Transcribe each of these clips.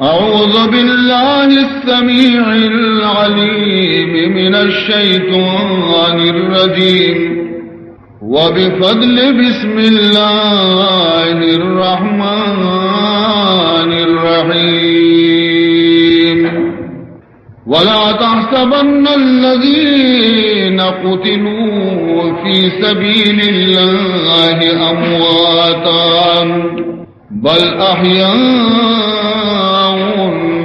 أعوذ بالله السميع العليم من الشيطان الرجيم. وبفضل بسم الله الرحمن الرحيم. ولا تحسبن الذين قتلوا في سبيل الله أمواتا، بل أحياء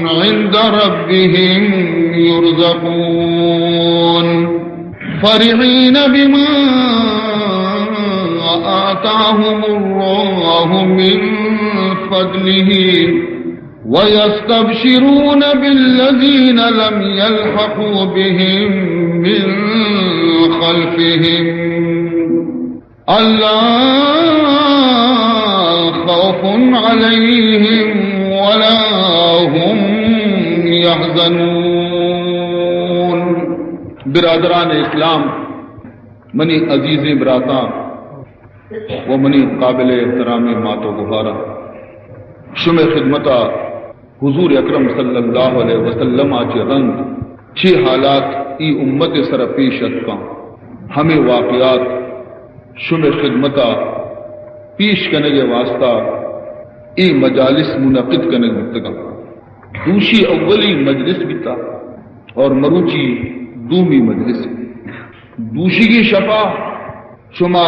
عند ربهم يرزقون، فرحين بما آتاهم الله من فضله، ويستبشرون بالذين لم يلحقوا بهم من خلفهم ألا خوف عليهم ولا هم يحزنون. برادران اسلام، منی عزیزیں براتاں و منی قابل احترامیں مات و گہاراں، شمئے خدمتا حضور اکرم صلی اللہ علیہ وسلم ءَ چہ رند چے حالات اے امت ءِ سرا پیش اتکاں، ہمے واقعات شمئے خدمت ءَ پیش کنگ ءِ واستا اے مجالس منعقد کنگ بوتگاں۔ دوشی اولی مجلس بیتا اور مروچی دومی مجلس۔ دوشیگیں شپا شما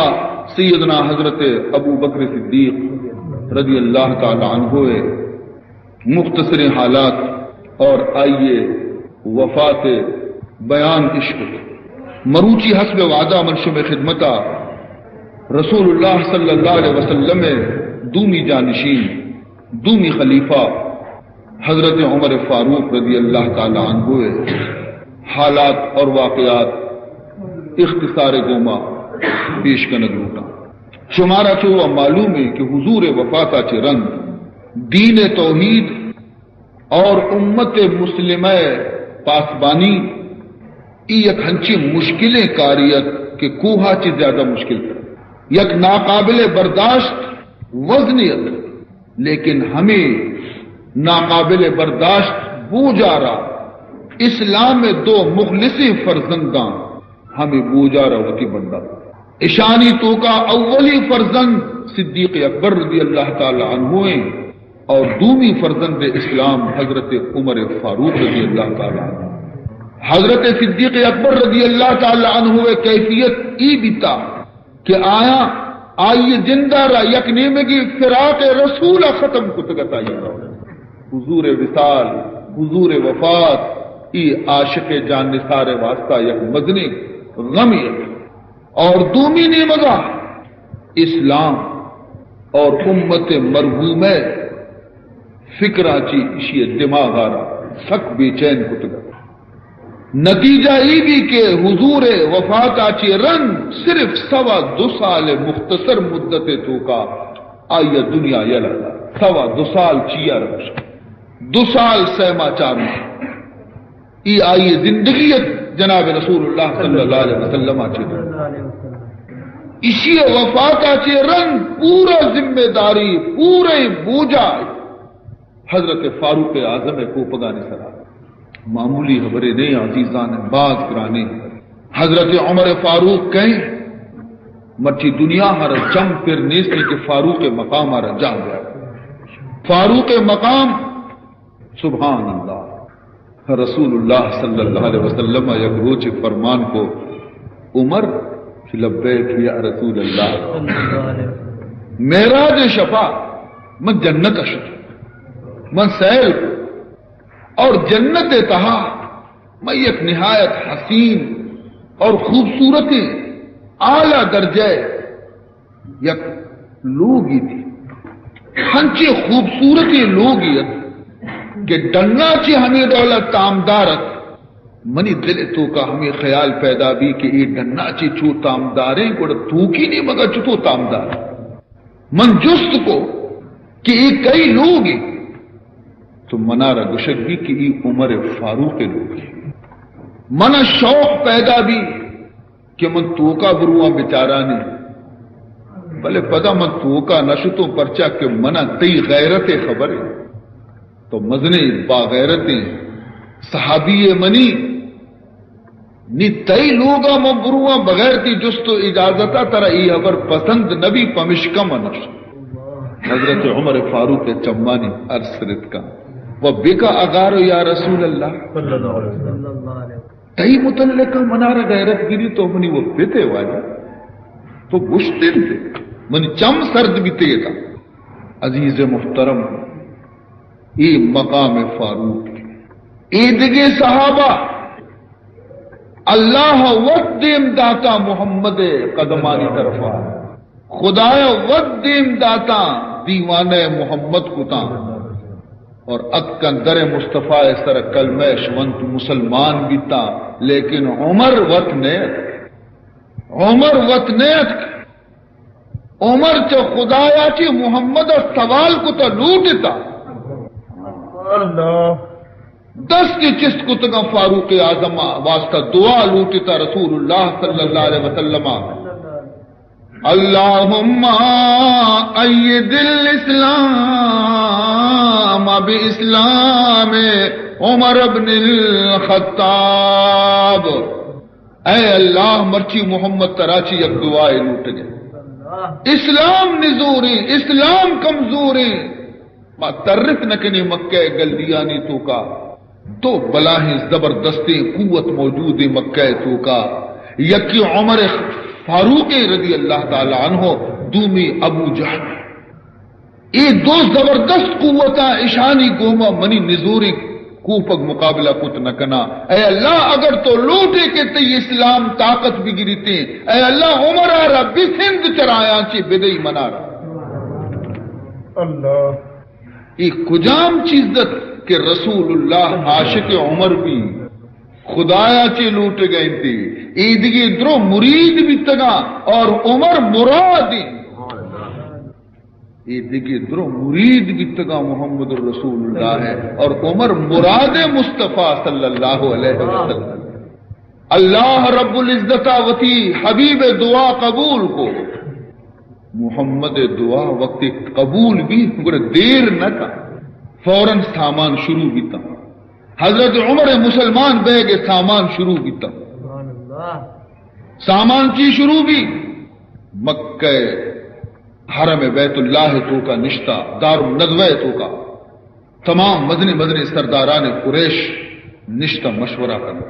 سیدنا حضرت ابو بکر صدیق رضی اللہ تعالی عنہ ءِ مختصریں حالات اور آئی ءِ وفات ءِ بیان اش کت۔ مروچی حسب وعدہ من شمئے خدمتا رسول اللہ صلی اللہ علیہ وسلم ءِ دومی جانشین، دومی خلیفہ حضرت عمر فاروق رضی اللہ تعالی عنہ ءِ حالات اور واقعات اختصار ءِ گوما پیش کنگ لوٹاں۔ شمارا چو و معلوم ہے کہ حضور ءِ وفاتا چہ رند دین توحید اور امت مسلمہ ءِ پاسبانی ای یک ہنچیں مشکلیں کاری ات کہ کوہا چہ زیادہ مشکل تر، یک ناقابل برداشت وزنے ات، لیکن ہمے ناقابل برداشت بوجارا اسلام ءِ دو مخلصیں فرزنداں ہمے بوجارا وتی بندات۔ اشانی توکا اولی فرزند صدیق اکبر رضی اللہ تعالی عنہ ہیں اور دومی فرزند اسلام حضرت عمر فاروق رضی اللہ تعالی عنہ۔ حضرت صدیق اکبر رضی اللہ تعالی عنہ ءِ کیفیت ای بیتا کہ آیا آئی جندا را یک نیمگی فراق رسول ختم کتگت آئی۔ حضور وصال، حضور وفات، ای عاشق جان نثار واسطہ یک مزنیں غمی ات۔ اور دومی نیمگا اسلام اور امت مرحومہ فکراں چی اشی دماغ آرا سک بے چین کتگ۔ نتیجہ ای بھی کہ حضور وفات آ چی رند صرف سوا دو سال مختصر مدت توکا آئی دنیا یلہ دا۔ سوا دو سال چیا روش، دو سال سہ ماہ چار ماہ۔ ای آئی زندگی ات جناب رسول اللہ صلی اللہ علیہ وسلم آ چہ۔ اشی وفات آ چہ رند پورا ذمہ داری، پورے بوجا حضرت فاروق اعظم کوپگانی سرا۔ معمولی خبرے نہیں عزیزان، باز گرانی۔ حضرت عمر فاروق کہیں مرچی دنیا ہر چم پر نیستی کہ فاروق مقام آ را جاہ دیا۔ فاروق مقام، سبحان اللہ، رسول اللہ صلی اللہ علیہ وسلم یک روچ فرمان کو، عمر، لبیک یا رسول اللہ۔ معراج شپا من جنت شت، من سیل کو، اور جنت تہا من یک نہایت حسین اور خوبصورت اعلیٰ درجہ یک لوگی دی، ہنچے خوبصورتیں لوگی ات کہ ڈنا چہ ہمے ڈولا تامدار ات۔ منی دل توکا ہمے خیال پیدا بی کہ اے ڈنا چہ چو تامداریں، گڑا توکی نیمگا چتو تامدار؟ من جست کو کہ اے کئی لوگے؟ تو منارا گشگ بی کہ اے عمر فاروق لوگے۔ منا شوق پیدا بی کہ من توکا برواں بچارانی، بلے پدا من توکا نشتوں، پرچا کہ منا تئی غیرت خبر ہے۔ تو مزنیں باغیرتیں صحابی ئے منی، نی تئی لوگا من برواں بغیر تی جست و اجازتا، ترا ای حبر پسند نبی، پمشکا من نشت۔ حضرت عمر فاروق چمانی ارس رتکا و بکا اغارو یا رسول اللہ، تئی متعلقا منارا غیرت گری تو منی و پتے واجہ، تو گشتن تے منی چم سرد بیتے تا۔ عزیز محترم، اے مقام فاروق، اے دگہ صحابہ، اللہ وت دیم داتا محمد قدمانی طرفا، خدایا وت دیم داتا، دیوانہ محمد کتا اور اتکن در مصطفی سر کلمہ شونت مسلمان بیتا، لیکن عمر وت نہ اتک، عمر وت نہ اتک۔ عمر چہ خدایا چہ محمد ء سوال کتا لوٹتا۔ اللہ۔ دست چست کتگاں فاروق اعظم واسطہ دعا لوٹتا رسول اللہ صلی اللہ علیہ وسلم۔ اللہم اید الاسلام باسلام عمر بن الخطاب۔ اے اللہ، مرچی محمد ترا چی یک دعائے لوٹگے۔ اسلام نزوریں، اسلام کمزوریں۔ ما ترت نکنی مکہ گلیانی توکا۔ دو بلاہیں زبردستیں قوت موجود ہیں مکہ توکا۔ یکی عمر فاروق رضی اللہ تعالی عنہ، دومی ابو جہل۔ اے دو زبردست قوتاں، اشانی گوما منی نزوری کوپگ مقابلہ کت نہ کنا۔ اے اللہ، اگر تو لوٹے کہ تئی اسلام طاقت بگریتے، اے اللہ، عمر آرا بسند چرایاں چی بدئی منارا۔ اللہ۔ اے کجام چیز ات کہ رسول اللہ عاشق عمر بی، خدایا چی لوٹ گئے تے، اے دگہ درو مرید بیتگا اور عمر مراد۔ اے دگہ درو مرید بیتگا محمد الرسول اللہ ہے اور عمر مراد مصطفی صلی اللہ علیہ وسلم۔ اللہ رب العزت وتی حبیب دعا قبول کو۔ محمد دعا وقت قبول بی، گڑا دیر نہ کا، فوراً سامان شروع بیتا۔ حضرت عمر مسلمان بیگ سامان شروع بیتا۔ سامان چی شروع بی؟ مکہ حرم بیت اللہ توکا نشتا، دار الندوہ توکا تمام مزنیں مزنیں سرداران قریش نشتا مشورہ کرنا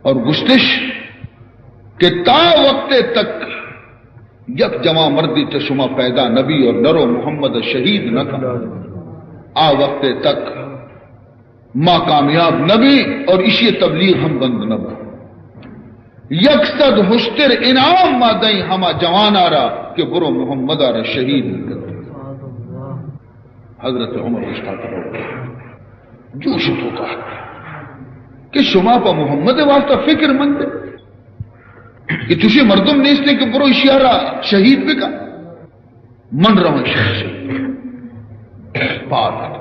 اور گشتش کہ تا وقت تک یک جوان مردی چہ شما پیدا نبی اور نرو محمد شہید نہ کن، آ وقت تک ما کامیاب نہ بیں اور اشی تبلیغ ہم بند نہ بو۔ یک صد ہشتر انعام ما دیں ہما جوان آرا کہ برو محمد آرا شہید کن۔ حضرت عمر اشتاق جوش تو کا کہ شما پا محمد واسطہ فکر مند کہ چوشی مردم نیستے کہ برو اشی آرا شہید بکا۔ من رواں شہر شہید۔ پاد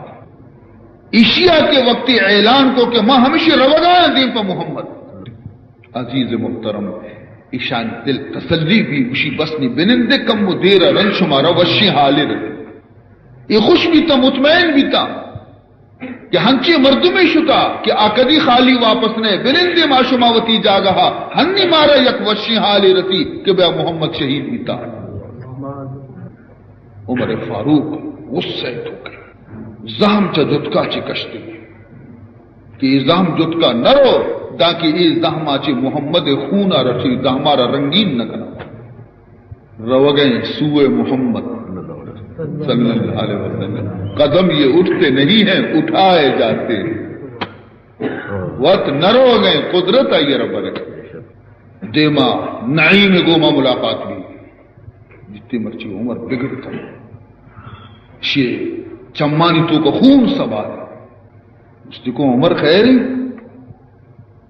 ایشیا کہ وقتی اعلان کو کہ ما ہمیشی روگا ہیں دیم پہ محمد۔ عزیز محترم، ایشان دل تسلی بی، گوشی بس نی بنندے کم و دیر رند شمارا وشی حالی رسی۔ اے خوش بیتا، مطمئن بیتا۔ کہ ہنچیں مردمے شتا کہ آ کدی خالی واپس نہ، بنندے ما شما وتی جاگہا، ہنی مارا یک وشیں حالے رسی کہ بیا محمد شہید بیتا۔ عمر فاروق غصہ تو کہ زہم چہ جتکا چہ کشتی کہ اے زہم جتکا نہ رو، دانکہ اے زہما چہ محمد خونا رسی، زہما را رنگین نہ کنا۔ روگئیں سوئے محمد صلی اللہ علیہ وسلم۔ قدم یہ اٹھتے نہیں ہیں، اٹھائے جاتے ہیں۔ وت نہ روگئیں، قدرت آئی رب رکھ۔ دیما نعیم گوما ملاقات بی۔ جتی مرچی عمر بگڑتا۔ شی چمانی توکا خون سوار۔ گوشتی کو عمر خیری؟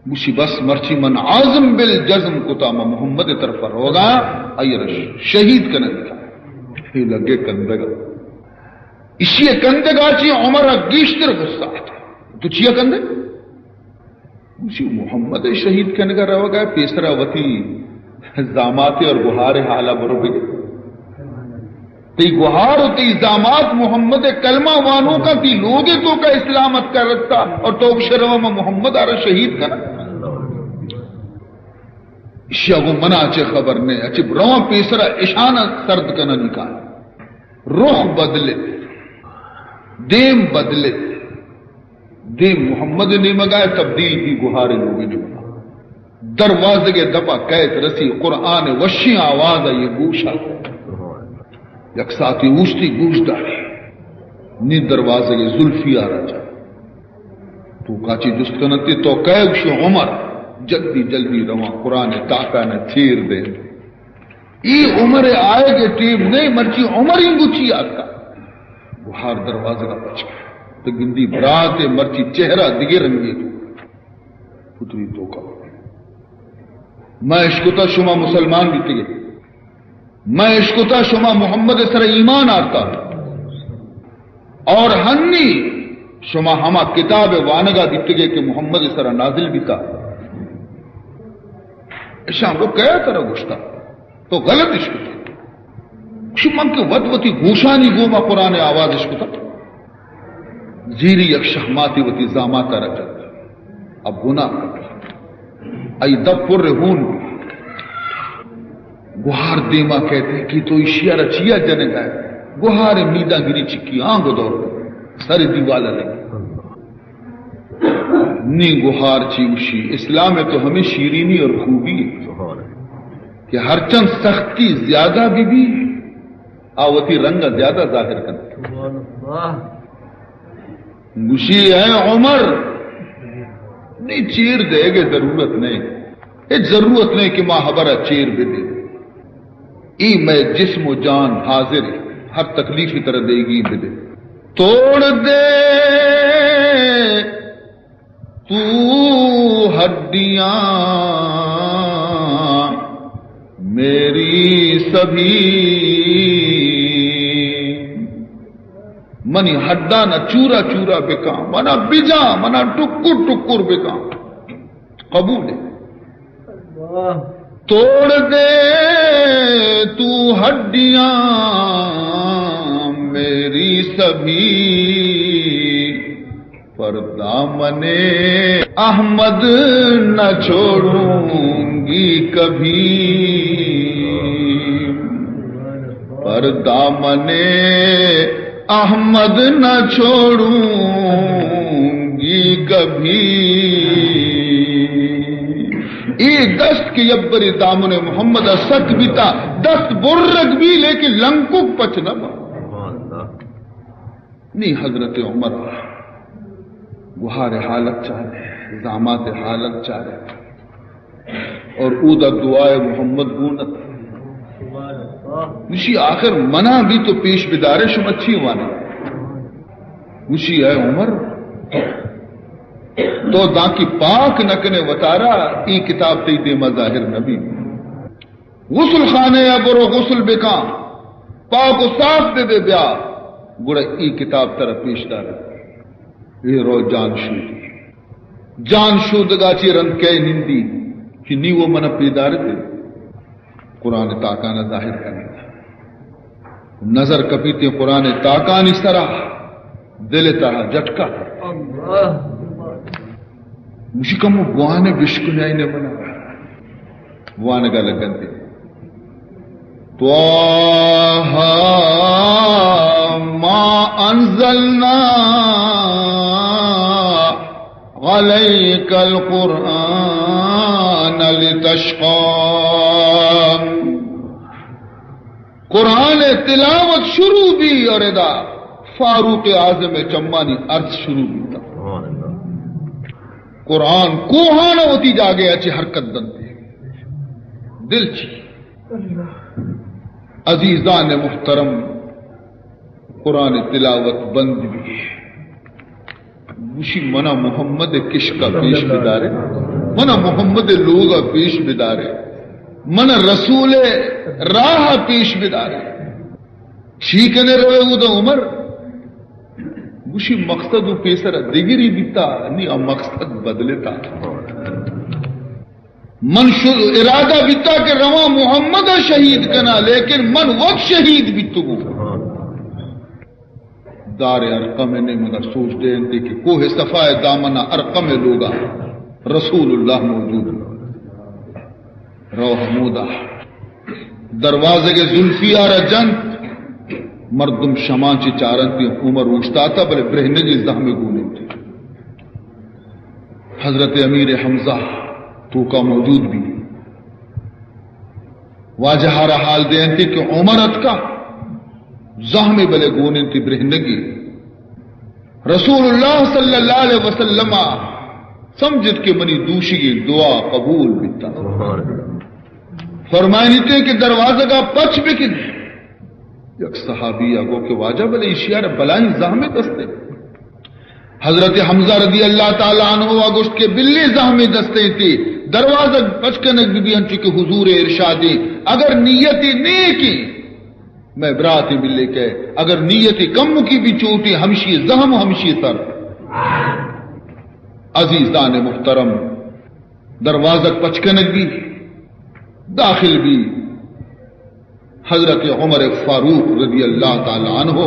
گوشی بس مرچی من عزم بالجزم کتا، من محمد طرف روگا، آئی را شہید کنگا۔ اے لگے کندگا۔ اشی کندگا چی عمر گیشتر غصہ آتا۔ تو چیا کندے؟ گوشی محمد شہید کنگا روگا، پیسرا وتی زاماتے اور گہارے حالا برو بگے۔ تئی گہار و تئی زامات محمد ءِ کلمہ وانوکاں تئی لوگ ءِ توکا اسلام اتکا رستا اور تو گوشے رواں ما محمد ءَ را شہید کناں؟ اشیا گوں منا چہ خبر نہ، اچ رواں پیسرا اشانا سرد کناں نکاں۔ رخ بدلت، دیم بدلت، دیم محمد ءِ نیمگا ءَ تبدیل بی گہار ءِ لوگ ءِ نیمگا۔ دروازگ ءِ دپا کئیت، رسی قرآن ءِ وشیں آواز آئی ءِ گوشا۔ یک ساعتے اوشتی گوش داری۔ نی دروازگ ءِ زلفی ءَ را جا۔ توکا چہ جست کننتے تو کئے؟ گوشی عمر۔ جلدی جلدی رواں قرآن ءِ تاکانا چیر دے۔ اے عمر ءِ آیگ ءِ ٹیم نہ، مرچی عمر انگو چی آتکا۔ گہار دروازگ ءَ پچ کت۔ تو گندی برات ءِ مرچی چہرہ دگہ رنگے تو پتری توکا۔ من اشکتا شما مسلمان بیتگے۔ من اشکتا شما محمد ءِ سرا ایمان آرتا۔ اور ہنی شما ہما کتاب ءِ وانگا بیتگے کہ محمد ءِ سرا نازل بیتا۔ اشاں گو کئے ترا گوشتا؟ تو غلط اشکتے۔ گوشی من کہ وت وتی گوشانی گوما قرآن ءِ آواز اشکتا۔ زیری یک شہماتے وتی زامات ءَ را جت۔ اب گناہ کت۔ آئی دپ پر ہون بی۔ گہار دیما کئیت کہ تو ایشی ءَ را چیا جنگا ئے؟ گہار ءِ میداں گری چکی آنگو دور کت۔ سر دیوال ءَ لگی۔ نی گہار چی گوشی، اسلام ءِ تو ہمے شیرینی اور خوبی ہے کہ ہرچند سختی زیادہ بی بی، آ وتی رنگ ءَ زیادہ ظاہر کنت۔ سبحان اللہ۔ گوشی، اے عمر، نی چیر دئیگ ءِ ضرورت نہ، ہچ ضرورت نہ کہ ما ہبر ءَ چیر بدے۔ اے مئے جسم و جان حاضر ہے، ہر تکلیف ترا دئیگی بدے۔ توڑ دے تو ہڈیاں میری سبھی۔ منی ہڈاں چورا چورا بکاں، منا بجاں، منا ٹکر ٹکر بکاں۔ قبول ہے۔ توڑ دے تو ہڈیاں میری سبھی، پر دامن احمد نہ چھوڑوں گی کبھی، پر دامن احمد نہ چھوڑوں گی کبھی۔ اے دست کہ یبرے دامن محمد ءَ سک بیتا، دست برگ بی لیکن لنکک پچ نہ با۔ نی حضرت عمر گہار حالت چارے، زامات حالت چارے۔ اور اودا دعائے محمد گون ات۔ گوشی، آخر منا بھی تو پیش بدارے، شما چی وانا؟ گوشی، اے عمر، تو دانکی پاک نہ کنے وتارا، ای کتاب تئی دیما ظاہر نہ بی۔ غسل خانہ یا برو غسل بکاں، پاک و صاف بے بے بیا، گڑا ای کتاب ترا پیش دارے۔ اے رو جان شودی۔ جان شودگا چی رند کئے نندی کہ نی وہ منا پیدارتے۔ قرآن تاکان ظاہر کرنے۔ نظر کپیتے قرآن تاکانی سرا، دل تہا جھٹکا۔ گوشی کمو بوانے بشکنائینے منا۔ بوانگا لگنتے۔ طه ما انزلنا عليك القرآن لتشقى۔ قرآن تلاوت شروع بی اور ادا فاروق اعظم چمانی عرض شروع بیتا۔ قرآن کوہان وتی جاگے اچ حرکت دنتے۔ دل چی؟ عزیزان محترم، قرآن تلاوت بند بی۔ گوشی، منا محمد کشکا پیش بدارے، منا محمد لوگا پیش بدارے، منا رسول راہ پیش بدارے۔ چی کنے روے اودا عمر؟ گوشی، مقصد و پیسر دگری بیتا، نی آ مقصد بدلتا۔ من شو-، ارادہ بیتا کہ رواں محمد ءَ شہید کناں، لیکن من وت شہید بیتگوں۔ دار ارقم ءِ نیمگ ءَ سوج دئینت کہ کوہ صفا ءِ دامن ءَ ارقم ءِ لوگ ءَ رسول اللہ موجود انت۔ رو ہمودا۔ دروازگ ءِ زلفی ءَ را جنت، مردم شمانچی چارنت، عمر اوشتاتا بلے برہنگی زہمے گون انت۔ حضرت امیر حمزہ توکا موجود بی۔ واجہ ءَ را حال دئینت کہ عمر اتکا، زہمے بلے گون انت، برہنگی۔ رسول اللہ صلی اللہ علیہ وسلم ءَ سمجھت کہ منی دوشیگیں دعا قبول بیتا۔ فرمائنیتے کہ دروازگ ءَ پچ بکن۔ یک صحابی ءَ گو کہ واجہ بلے ایشی ءَ را بلائیں زہمے دستے۔ حضرت حمزہ رضی اللہ تعالی عنہ ءَ گوشت کہ بلے زہمے دستے تے دروازگ پچ کنگ بی، انچو کہ حضور ارشادیں، اگر نیت نیکیں مئے برات بلے کہ اگر نیت کمکی بی چوٹیں ہمشی زہم و ہمشی سر۔ عزیزان محترم، دروازگ پچ کنگ بی، داخل بی۔ حضرت عمر فاروق رضی اللہ تعالی عنہ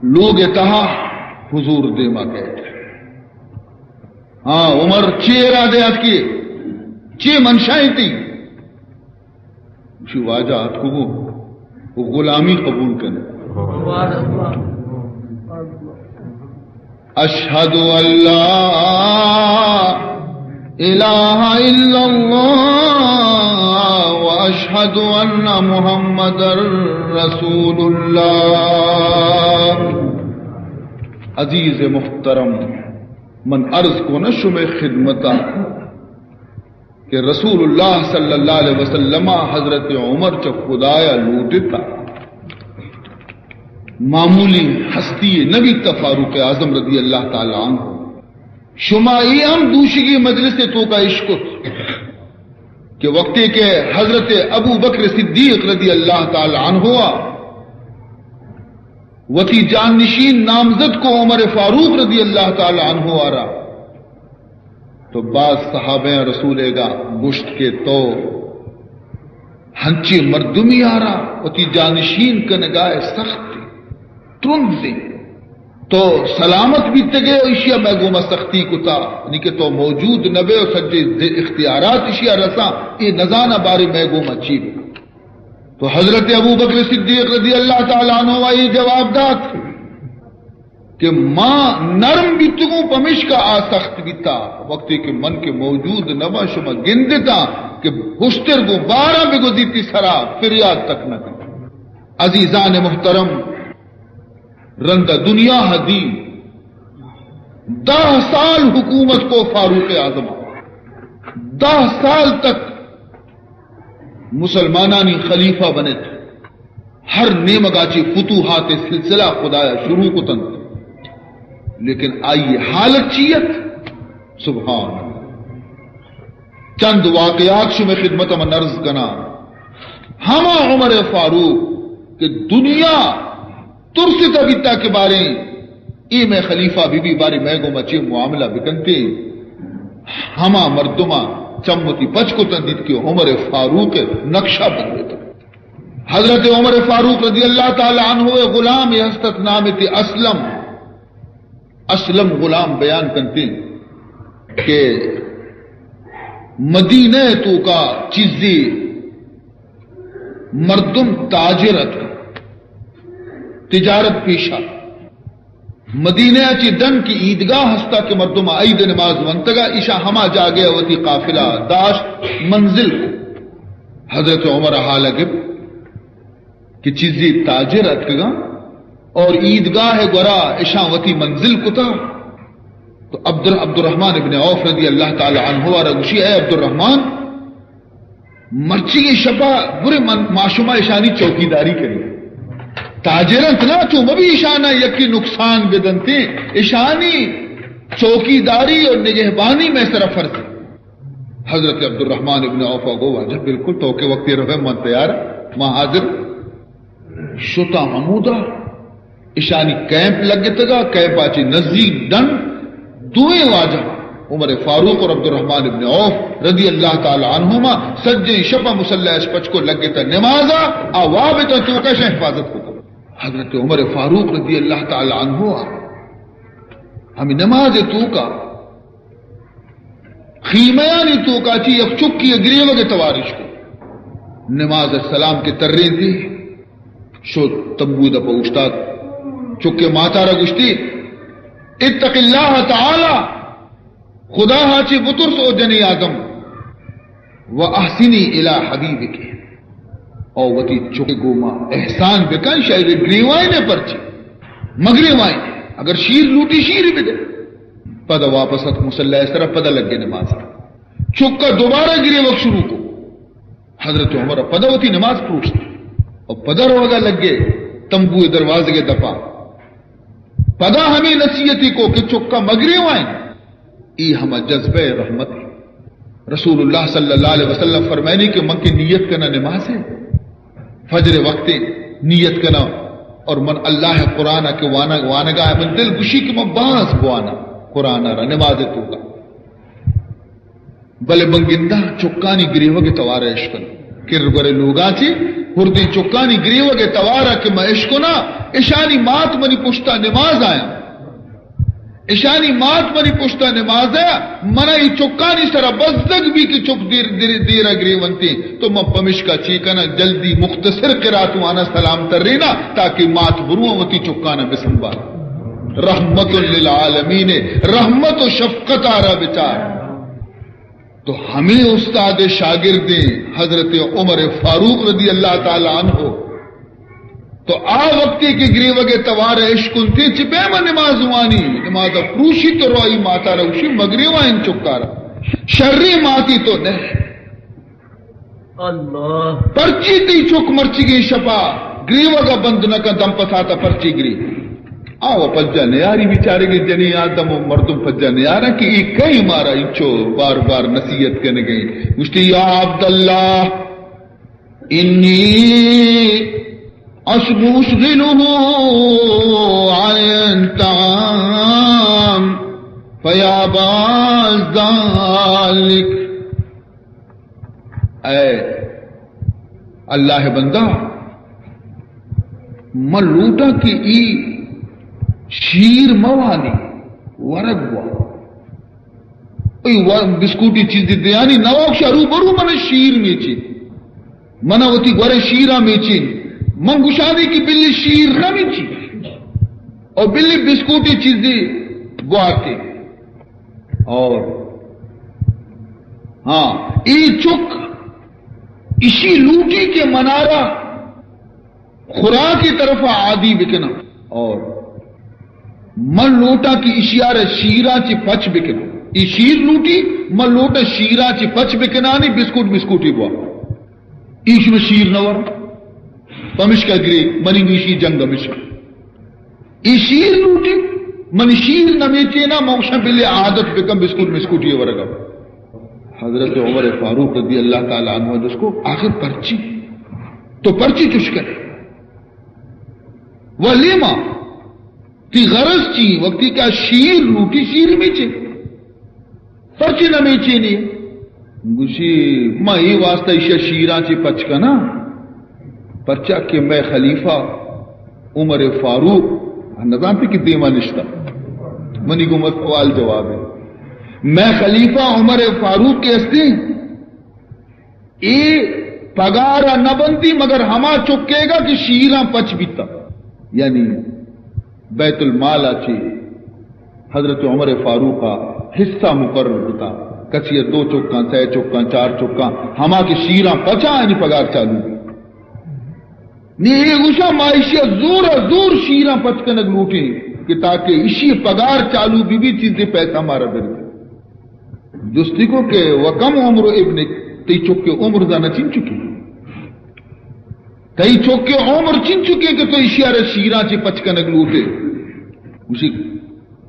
لوگ تہا حضور دیما کئیت۔ ہاں عمر، چے ارادے اتکے؟ چے منشائیں تی؟ گوشی واجہ اتکگوں و غلامی قبول کنے۔ اشہد ان لا الہ الا اللہ و اشہد ان محمد رسول اللہ۔ عزیز محترم، من عرض کو نہ شمے خدمتا کہ رسول اللہ صلی اللہ علیہ وسلم ءَ حضرت عمر چہ خدایا لوٹتا، معمولی ہستی نہ بیتا، فاروق اعظم رضی اللہ تعالی عنہ۔ شما اے ہم دوشیگی مجلس توکا اشکت کہ وقتی کہ حضرت ابو بکر صدیق رضی اللہ تعالی عنہ ءَ وتی جانشین نامزد کو عمر فاروق رضی اللہ تعالی عنہ ءَ را، تو باز صحابہ رسول ءَ گا گوشت کہ تو ہنچیں مردمی آرا وتی جانشین کنگا سخت ترند، تو سلامت بیتگے و ایشی ءَ مئے گوما سختی کتا، یعنی کہ تو موجود نبے و سجے اختیارات ایشی ءَ رساں، اے نزاناں بارے مئے گوما چی بکن۔ تو حضرت ابو بکر صدیق رضی اللہ تعالی عنہ ءَ اے جواب دات کہ ما نرم بیتگوں، پمیشکا آ سخت بیتا۔ وقتی کہ من کہ موجود نباں، شما گندتا کہ ہشتر گوں باراں بگوزیتی سرا فریاد تک نہ کن۔ عزیزان محترم، رندا دنیا ہدی دہ سال حکومت کو فاروق اعظم، دہ سال تک مسلمانانی خلیفہ بنت، ہر نیمگا چی فتوحات سلسلہ خدایا شروع کتنت، لیکن آئی حالت چی ات؟ سبحان اللہ۔ چند واقعات شمے خدمت من عرض کنا۔ ہما عمر فاروق کہ دنیا ترستا بیتا کہ باریں اے مئے خلیفہ بی بی، باریں مئے گوما چے معاملہ بکنتے، ہما مردما چم وتی پچ کتن، دیت کہ عمر فاروق نقشہ بندتا۔ حضرت عمر فاروق رضی اللہ تعالی عنہ غلام ہستت، نام تے اسلم۔ اسلم غلام بیان کنتے کہ مدینہ توکا چیزی مردم تاجر اتکا، تجارت پیشہ۔ مدینہ چی ڈن کی عیدگاہ ہستا کہ مردم عید نماز ونتگا، ایشا ہما جاگہ وتی قافلہ داشت، منزل کو۔ حضرت عمر حال گپ کہ چیزی تاجر اتکگاں اور عیدگاہ گورا اشاں وتی منزل کتا۔ تو عبد، عبد الرحمن ابن عوف رضی اللہ تعالی عنہ را گوشی، اے عبد الرحمن، مرچی شپا برے من، ما شما اشانی چوکیداری کنی۔ تاجر انت نا، چو مبی اشانا یکی نقصان بدنتے، اشانی چوکیداری اور نگہبانی میں سرا فرض ہے۔ حضرت عبد الرحمن ابن عوف گو، واجہ بالکل، تو کہ وقتی روے من تیار، ما حاضر۔ شتا ہمودا اشانی کیمپ لگتگا، کیمپ آچی نزدیک ڈن دوئیں واجہ عمر فاروق اور عبد الرحمن ابن عوف رضی اللہ تعالی عنہما سجیں شپا مصلی اش پچ کو لگتا نمازا، آ وابتا توکا شہ حفاظت کو۔ حضرت عمر فاروق رضی اللہ تعالی عنہ ءَ ہمے نماز ءِ توکا خیمہانی توکا چہ یک چکی ءِ گریوگ ءِ توار اشکت۔ نماز ءَ سلام کہ ترینتی، شت تمبو ءِ دپ ءَ اوشتات۔ چک ءِ ماتارا گوشتی، اتق اللہ تعالی، خدا ءَ چہ بترس او جنی آدم، و احسنی الی حبیبک، او وتی چک ءِ گوما احسان بکن، شاید گریوائین ءَ پرچی مگریوائین، اگر شیر لوٹی شیر بدے۔ پدا واپس ات مصلی ءِ سرا، پدا لگے نماز ءَ۔ چک ءَ دوبارہ گریوگ شروع کو۔ حضرت عمر ءَ پدا وتی نماز پروشت و پدا روگا لگے تمبو ءِ دروازگ ءِ دپا۔ پدا ہمے نصیحتی کو کہ چکا مگریوائین۔ ای ہما جذبہ رحمت۔ رسول اللہ صلی اللہ علیہ وسلم فرمائنی کہ من کہ نیت کنا نماز ءِ، فجر ءِ وقت ءَ نیت کنا، اور من اللہ ءِ قرآن ءَ کہ وانگ، وانگا، من دل گوشی کہ من باز بوانا قرآن ءَ را نماز ءِ توکا۔ بلے من گنداں چکانی گریوگ ءِ توار ءَ اشکن۔ کر گورے لوگاں چہ ہردیں چکانی گریوگ ءِ توار ءَ کہ من اشکناں، اشانی مات منی پشتا نماز آیاں۔ اشانی مات منی پشتا نماز آیاں، منا اے چکانی سرا بزگ بی کہ چک دیر، دیر، دیرا گریونتیں، تو من پمشکا چی کناں، جلدی مختصر قرات واناں، سلام تریناں، تاکہ مات برواں وتی چکانا بسنبال۔ رحمت للعالمین، رحمت و شفقت آرا بچار۔ تو ہمے استاد ءِ شاگردیں حضرت عمر فاروق رضی اللہ تعالی عنہ، تو آ وقتے کہ گریوگ ءِ توار ءَ اشکنتیں، چہ پیما نماز وانی، نماز ءَ پروشی تو رائی ماتارا گوشی، مگریوائین چکارا، شریں ماتی تو نہ۔ اللہ۔ پرچی تئی چک مرچیگیں شپا گریوگا بند نہ کن، دم پساتا پرچی گری؟ آ و پجا نیاری، بیچارگیں جنی آدم و مردم پجا نیارا کہ اے کئی مارا انچو بار بار نصیحت کنگے۔ گوشتی، یا عبداللہ، انی اشغله عن الطعام فیابا ذلک۔ اے اللہ ءِ بندہ، من لوٹاں کہ ای شیر موانی، ورگ وا۔ ای وا-، بسکوٹی چیزی دیانی، نواب شاہ رو برو من شیر میچی۔ من وتی گورے شیرا میچی۔ من گشانی کہ بلی شیر نہ میچی۔ او بلی بسکوٹی چیزی بوارتی۔ اور ہاں، اے چک اشی لوٹی کہ منارا خوراکی طرف عادی بکناں، اور من لوٹاں کہ اشیارا شیراں چی پچ بکناں۔ ای شیر لوٹی، من لوٹاں شیراں چی پچ بکنانی، بسکوٹ مسکوٹی بوا۔ ایش میں شیر نور، پمشکا گری، منی نیشی جنگ ہمیشہ۔ ای شیر لوٹی، من شیر نمیچینا، موشا بلے عادت بکن بسکوٹ مسکوٹی ورگا۔ حضرت عمر فاروق رضی اللہ تعالی عنہ جس کو، آخر پرچی؟ تو پرچی چش کرے؟ ولیما، تی غرض چی؟ وقتی کہ شیر لوٹی، شیر میچے۔ پرچے نہ میچینی؟ گوشی، ما اے واسطہ ایشی شیراں چی پچ کناں، پرچا کہ مئے خلیفہ عمر فاروق، نزانتے کہ دیما نشتا، منی گوما سوال جواب ہے۔ مئے خلیفہ عمر فاروق کہ ہستی، اے پگارا نہ بنتی مگر ہما چکے گا کہ شیراں پچ بیتا۔ یعنی بیت المال ء چی حضرت عمر فاروق ء حصہ مقرر کتا، کسی ء دو چکاں، سہ چکاں، چار چکاں، ہما کہ شیراں پچا آنی پگار چالو بی۔ نی اے گوشا ما ایشی ء زور ء زور شیراں پچ کنگ لوٹیں کہ تاکہ ایشی پگار چالو بی بی، چیزے پیسہ مارا برسے۔ جستی کو کہ وکم عمر ابنک، تئی چک عمر زانا چنچکے؟ تئی چک عمر چنچکے کہ تو ایشی ء را شیراں چی پچ کنگ لوٹے؟ گوشی،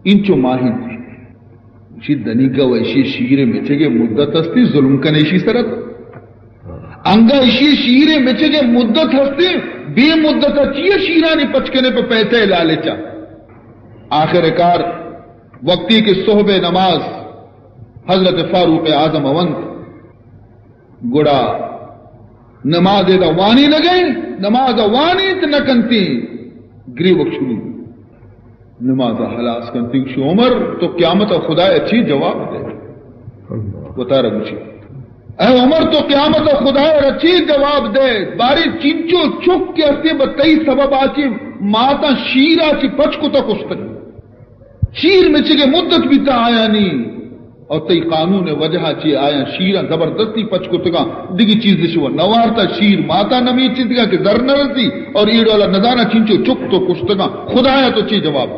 انچو ماہی۔ گوشی، دنیگا و ایشی شیر مچگے مدت ہستی، ظلم کنے ایشی سرت۔ انگا ایشی شیر مچگے مدت ہستی، بے مدت چیئے شیرانی پچ کنے پہ پیسے لالچا۔ آخر کار وقتی کہ صحب نماز حضرت فاروق اعظم ء ونت، گڑا نماز ء وانی نہ گئے، نماز ء وانیت نہ کنتی۔ گریوگ شروع، نماز ءَ ہلاس کنت، گوشی، عمر، تو قیامت ءَ خدا ءَ چی جواب دئے؟ وتارا گوشی، اے عمر، تو قیامت ءَ خدا ءَ را چی جواب دئے؟ بارے چنچو چک کہ ہستے بہ تئی سبب ءَ چہ ماتاں شیر ءَ چہ پچ کتہ کشتگ۔ شیر مچگ ءِ مدت بیتہ آیانی، اور تئی قانون ءِ وجہ ءَ چہ آیاں شیراں زبردستی پچ کتگاں، دگہ چیز اش وَ نہ وارتہ، شیر ماتاں نہ میچینتگاں کہ زر نہ رسی، اور اے ڈولا نزاناں چنچو چک تو کشتگاں۔ خدایا تو چی جواب؟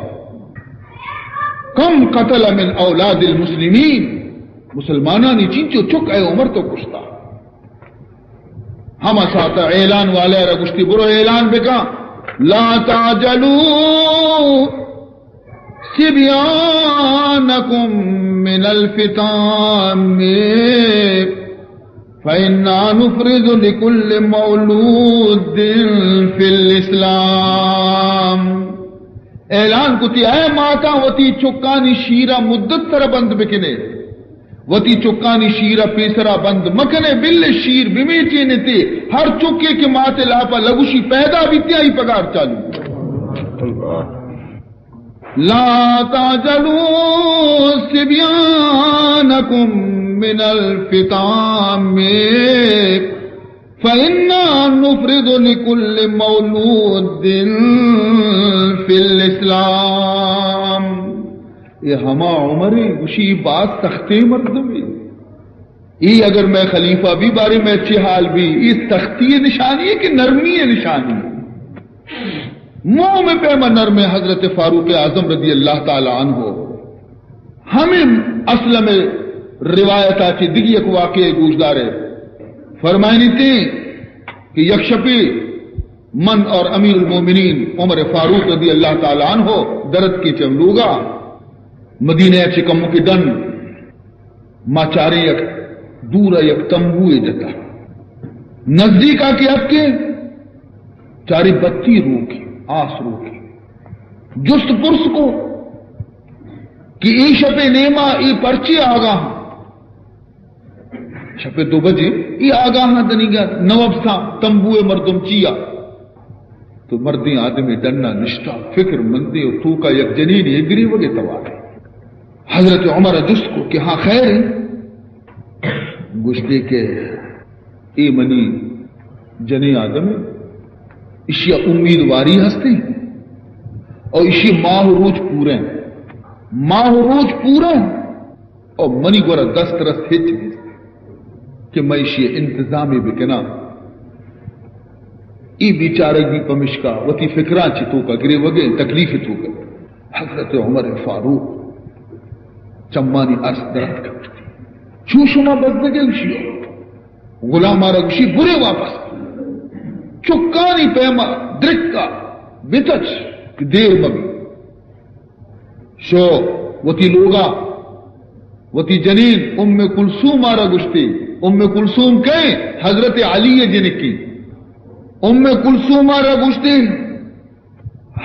کم قتل من اولاد المسلمین، مسلمانانی چنچو چک اے عمر تو کشتا؟ ہما ساعت ءَ اعلان والے ءَ را گوشتی، برو اعلان بکن، لا تعجلوا صبيانكم من الفطام فإنا نفرض لكل مولود في الإسلام۔ اعلان کتی، اے ماتاں، وتی چکانی شیرا مدت سرا بند بکنے، وتی چکانی شیرا پیسرا بند مکنے، بل شیر بمیچینتے، ہر چکے کہ مات لاپا لگوشی پیدا بیتی، آئی پگار چالو۔ لا تعجلوا صبيانكم من الفطام فإنا نفرض لكل مولود في الإسلام۔ اے ہما عمرے، گوشی، باز سختیں مردمے۔ اے اگر مئے خلیفہ بی، بارے مئے چی حال بی؟ اے سختی ءِ نشانی اے کہ نرمی ءِ نشانی اے؟ موم ءِ پیما نرم اے۔ حضرت فاروق اعظم رضی اللہ تعالی عنہ ہمے اسلم ءِ روایت ءَ چہ دگہ یک واقعہ گوشدارے۔ فرمائنیتے کہ یک شپے من اور امیر المومنین عمر فاروق رضی اللہ تعالی عنہ درتکیں چہ لوگا، مدینہ ءَ چہ کمکے ڈن، ما چاریں یک دورا یک تمبوئے جتا۔ نزدیکا کہ اتکیں، چاریں بتی روکے، آس روکے۔ جست پرس کو کہ اے شپے نیما اے پرچے آگاہ؟ شپے دو بجے اے آگاہاں دنیگا نوبساں تمبوئے مردم چیا؟ تو مردیں آدمے ڈنا نشتا، فکر مندے و توکا یک جنینے گریوگے توارے۔ حضرت عمر جست کو کہ ہاں خیر ہے؟ گوشتے کہ اے منی جنیں آدمے، اشیا امیدواری ہستے اور اشی ماہ و روچ پورے، ماہ و روچ پورے۔ او منی گورا دست رست ہچ نیست کہ من ایشی انتظامی بکناں۔ ای بیچارگ بی پمشکا وتی فکراں چی توکا گریوگے، تکلیف توکا۔ حضرت عمر فاروق چمانی ارس درد کپتی۔ چو شما بزدگے؟ گوشی، غلام آرا گوشی، برے واپس۔ چکانی پیما درکا بتچ کہ دیر مبی۔ شو وتی لوگا، وتی جنین ام کلثوم آرا گوشتے۔ ام کلثوم کئے؟ حضرت علی جنکی۔ ام کلثوم آرا گوشتے،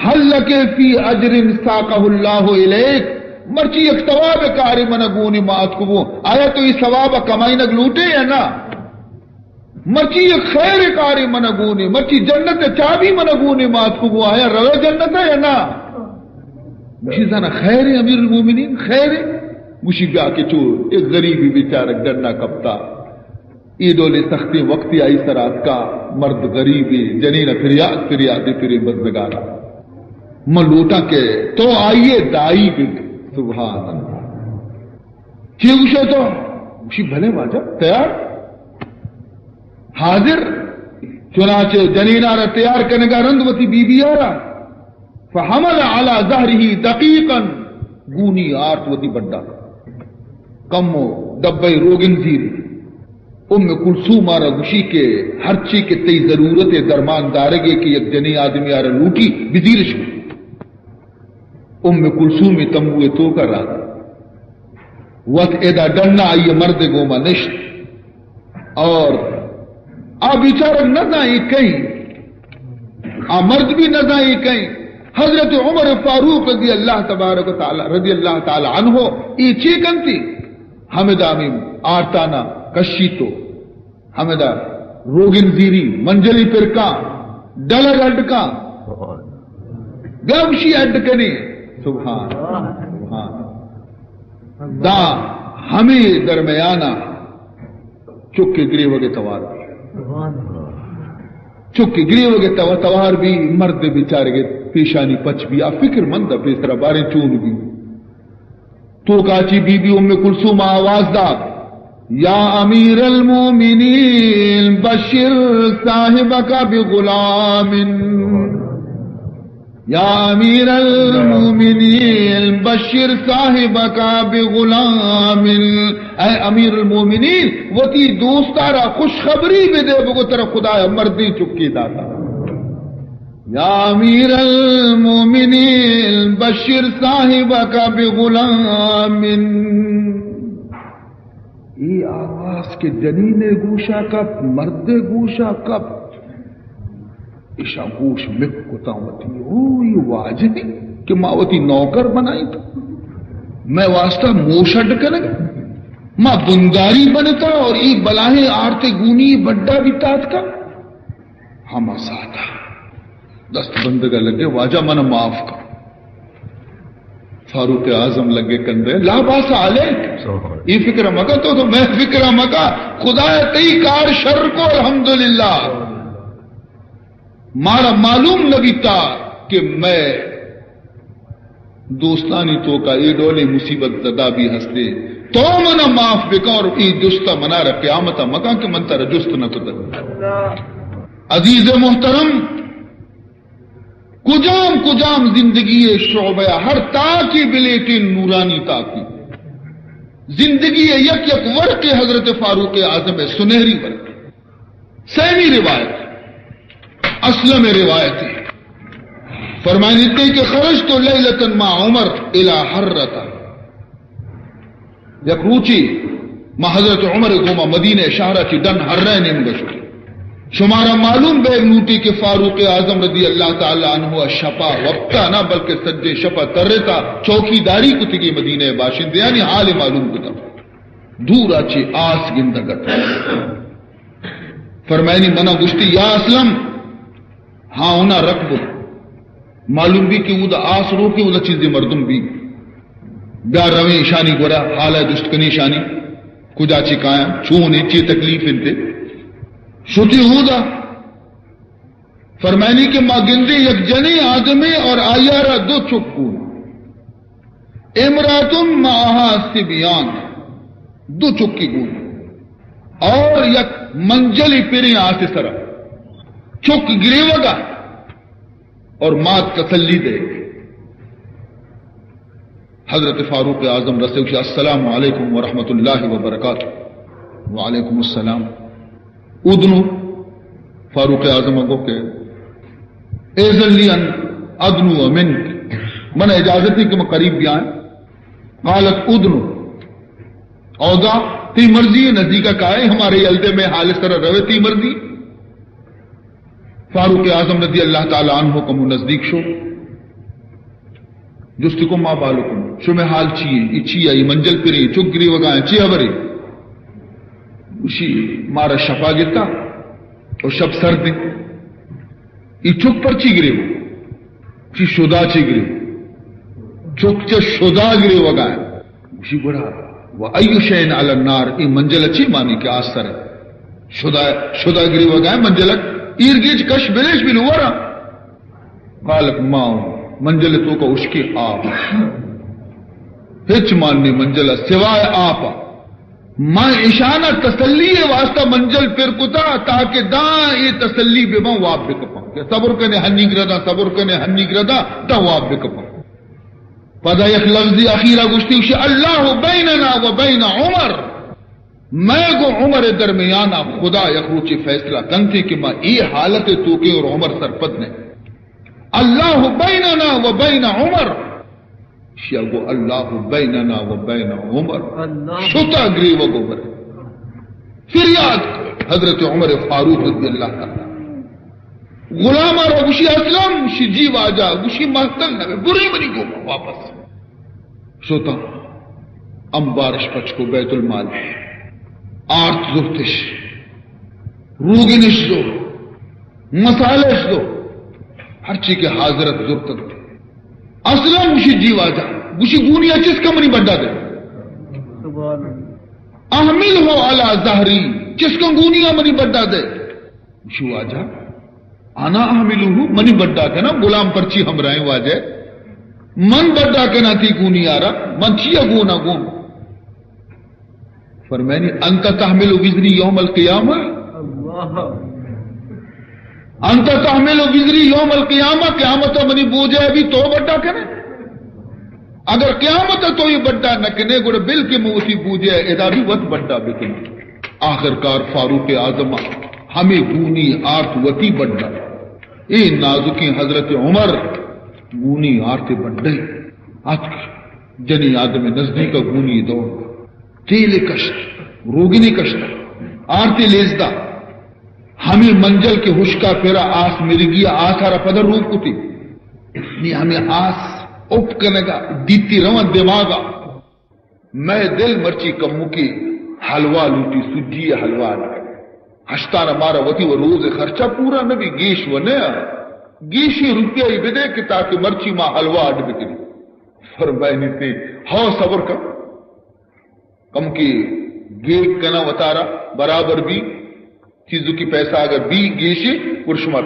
هل لك في أجر ساقه الله إليك؟ مرچی یک ثواب کارے منا گونی ما اتکگوں، آیا تو ای ثواب کمائینگ لوٹے یا نا؟ مرچی یک خیر کارے منا گونے، مرچی جنت چابی منا گونے، ما اتکگوں، آیا روے جنت یا نا؟ گوشی، زانا خیر ہے امیر المومنین، خیر ہے؟ گوشی، بیا کہ چو ایک غریبی بیچارک ڈنا کپتا۔ ای ڈولے سختی وقتی آئی سر آتکا، مرد غریبے، جنین فریاد فریادے پرے بزگانا۔ من لوٹاں کہ تو آئیے دائی بے۔ سبحان اللہ۔ چی گوشے تو؟ گوشی، بھلے واجہ، تیار؟ حاضر؟ چنانچہ جنینا را تیار کنگا رند وتی بی بی آرا، فحمل على ظهره دقيقا، گونی آرت وتی بڈا، کمو ڈبہ روگن زیری۔ ام کلثوم آرا گوشی کہ ہرچی کہ تئی ضرورت درمان دارگے کہ یک جنی آدمی آرا لوٹی، بزیرش۔ ام کلثوم تمبو توکا رہا۔ وت ادا ڈنا آئی مرد گوما نشت۔ اور آ بیچارہ نہ زاں اے کئیں، آ مرد بھی نہ زاں اے کئیں۔ حضرت عمر فاروق رضی اللہ تبارک و تعالی، رضی اللہ تعالی عنہ، اے چے کنتی؟ ہمدا ہمیں آرتانا کشی تو، ہمدا روگن زیری، منجلی پرکاں، ڈلگ اڈکاں۔ بیا گوشی اڈ کنی۔ سبحان، سبحان۔ دا ہمے درمیانا چک گریوگ توار بی۔ چک گریوگ تو-، توار بی، مرد بیچارگ پیشانی پچ بی، آ فکر مند پیسرا باریں چون بی۔ توکا چی بی بی ام کلثوم آواز دا، یا امیر المومنین بشر صاحبک بغلام، یا امیر المومنین بشر صاحبک بغلام، اے امیر المومنین، وتی دوستارا خوشخبری بدے، بگو ترا خدایا مردیں چکے داتا۔ یا امیر المومنین بشر صاحبک بغلام۔ اے آواز کہ جنین گوشا کپ، مرد گوشا کپ، ایشاں گوش مک کتاں وتی، او اے واجہ کہ ما وتی نوکر بنائیں تو میں واسطہ موشڈ کنگ، ما بنداری بنتا اور اے بلاہیں آرتے گونی بڈا بیتاتکا۔ ہما ساعتا دست بندگا لگے، واجہ من معاف کن۔ فاروق اعظم لگے کندے، لا باس علیک، اے فکر مکا تو، تو میں فکر مکا، خدایا تئی کار شر کو، الحمدللہ۔ مارا معلوم نہ بیتا کہ میں دوستانی توکا اے ڈولیں مصیبت زدہ بی ہستے، تو منا معاف بکن اور اے جستا منارا قیامتا مکن کہ من ترا جست نہ کتگ۔ عزیز محترم، کجام کجام زندگی شعبہ ہر تاکی بلیٹیں نورانی تاکی، زندگی یک یک ورق حضرت فاروق اعظم سنہری ورق۔ سیمی روایت، اسلم روایت، فرمائنتے کہ خرجت لیلة مع عمر الی حرة، یک روچے ما حضرت عمر گوما مدینہ شہرا چی ڈن حرہ نیمگا شو۔ شمارا معلوم بیگ لوٹی کہ فاروق اعظم رضی اللہ تعالی عنہ شپا وپتا نہ بلکہ سجے شپا ترتا چوکی داری کتگی مدینہ باشندیانی حال معلوم کتا۔ دورا چی آس گندگت۔ فرمائنی منا گوشتی، یا اسلم، ہاں ہونا رکھ بو۔ معلوم بی کہ اودا آس روکے، اودا چیزے مردم بی۔ بیا رویں ایشانی گورا، حالا جست کنی ایشانی، کجا چی کایاں، چون اے، چی تکلیف انتے۔ شتی اودا۔ فرمائنی کہ ما گندے یک جنیں آدمے اور آیارا دو چک گون۔ امراتن معها صبیان، دو چکی گون اور یک منجلی پریں آس سرا، چک گریوگا اور مات تسلی دے۔ حضرت فاروق اعظم رسے گوشی، السلام علیکم ورحمۃ اللہ وبرکاتہ۔ وعلیکم السلام۔ ادنو، فاروق اعظم گو کہ اذن لی ان ادنو منک، من اجازت دی کہ من قریب بیاں۔ قالت ادنو، اودا، تی مرضی ہے، نزدیکا کائے، ہمارے یلدے میں حال سر روے، تی مرضی۔ فاروق اعظم رضی اللہ تعالی عنہ کمو نزدیک شو، جستی کو، ما بالکم، شمے حال چی ہے؟ ای چی ہے؟ ای منجل پرے، چک گریوگا ہے، چی خبرے؟ گوشی، مارا شپا گتا اور شپ سرد ہے۔ ای چک پر چی گریو؟ چی شدا چی گریو؟ چک چہ شدا گریوگا ہے۔ گوشی، گڑا، و ای شین علی النار، ای منجل چی مانی کہ آس سر ہے؟ شدا، شدا گریوگا ہے، منجل ایر گیج کش بلیش بلو ورا۔ قالت ماء، منجل توکا اشکے آپ۔ ہچ مان نی منجل سوائے آپ۔ ما اشانا تسلی واسطہ منجل پر کتا تاکہ داں اے تسلی بباں واب بکپاں۔ کہ صبر کنے ہنیگ ردا، صبر کنے ہنیگ ردا، داں واب بکپاں۔ پدا یک لفظی اخیرا گوشتی، گوشی، اللہ بیننا و بین عمر۔ میں گو عمر درمیانا خدا یک روچے فیصلہ کنتے کہ ما اے حالت توکیں اور عمر سرپد نے۔ اللہ بیننا و بین عمر۔ شیا گو اللہ بیننا و بین عمر۔ اللہ۔ شتا گریوگ و برے۔ فریاد حضرت عمر فاروق رضی اللہ تعالی۔ غلام را گوشی، اسلم؟ شی جی واجہ۔ گوشی، مستل نہ بے، برے منی گو واپس۔ شتا امبارش پچ کو بیت المال، آرت زرتش، روگنش زو، مسالش زو، ہرچی کہ حاضرت زرتن۔ اسلم گوشی، جی واجہ۔ گوشی، گونی ءَ چست کن منی بڈا دے۔ سبحان اللہ۔ احملہ علی ظہری، چست کن گونی ءَ منی بڈا دے۔ گوشی، واجہ، انا احملہ، منی بڈا کناں؟ غلام پرچی ہمراہیں واجہ؟ من بڈا کناں تئی گونی ءَ را؟ من چیا گون آں گون؟ فرمائنی، انت تحمل وزری یوم القیامہ؟ انت تحمل وزری یوم القیامہ؟ قیامت ءَ منی بوجھ ءَ بی تو بڈا کنے؟ اگر قیامت ءَ تو اے بڈا نہ کنے، گڑا بل کہ من وتی بوجھ ءَ ادا بی وت بڈا بکناں۔ آخر کار فاروق اعظم ءَ ہمے گونی آرت وتی بڈا۔ اے نازکیں حضرت عمر گونی آرت بڈا اتک۔ جنیں آدم نزدیک ءَ گونی دور، تیل کشت، روگنے کشت، آرت لیزدا۔ ہمے منجل کہ ہشکا پرا آس مرگی ءَ آس ءَ را پدا روک کتی۔ نی ہمے آس اپ کنگا دیتی روان دماغا۔ مئے دل مرچی کمکی حلوا لوٹی، سجی حلوا نہ۔ ہشتانا مارا وتی و روز خرچہ پورا نہ بی، گیش و نہ۔ گیشی روپیہ ای بدے کہ تاکہ مرچی ما حلوا اڈ بکنی۔ فرمائنی تے، ہو صبر کن۔ کمکی گیگ کناں وتارا، برابر بی، چیزکی پیسہ اگر بی گیشی، گڑا شما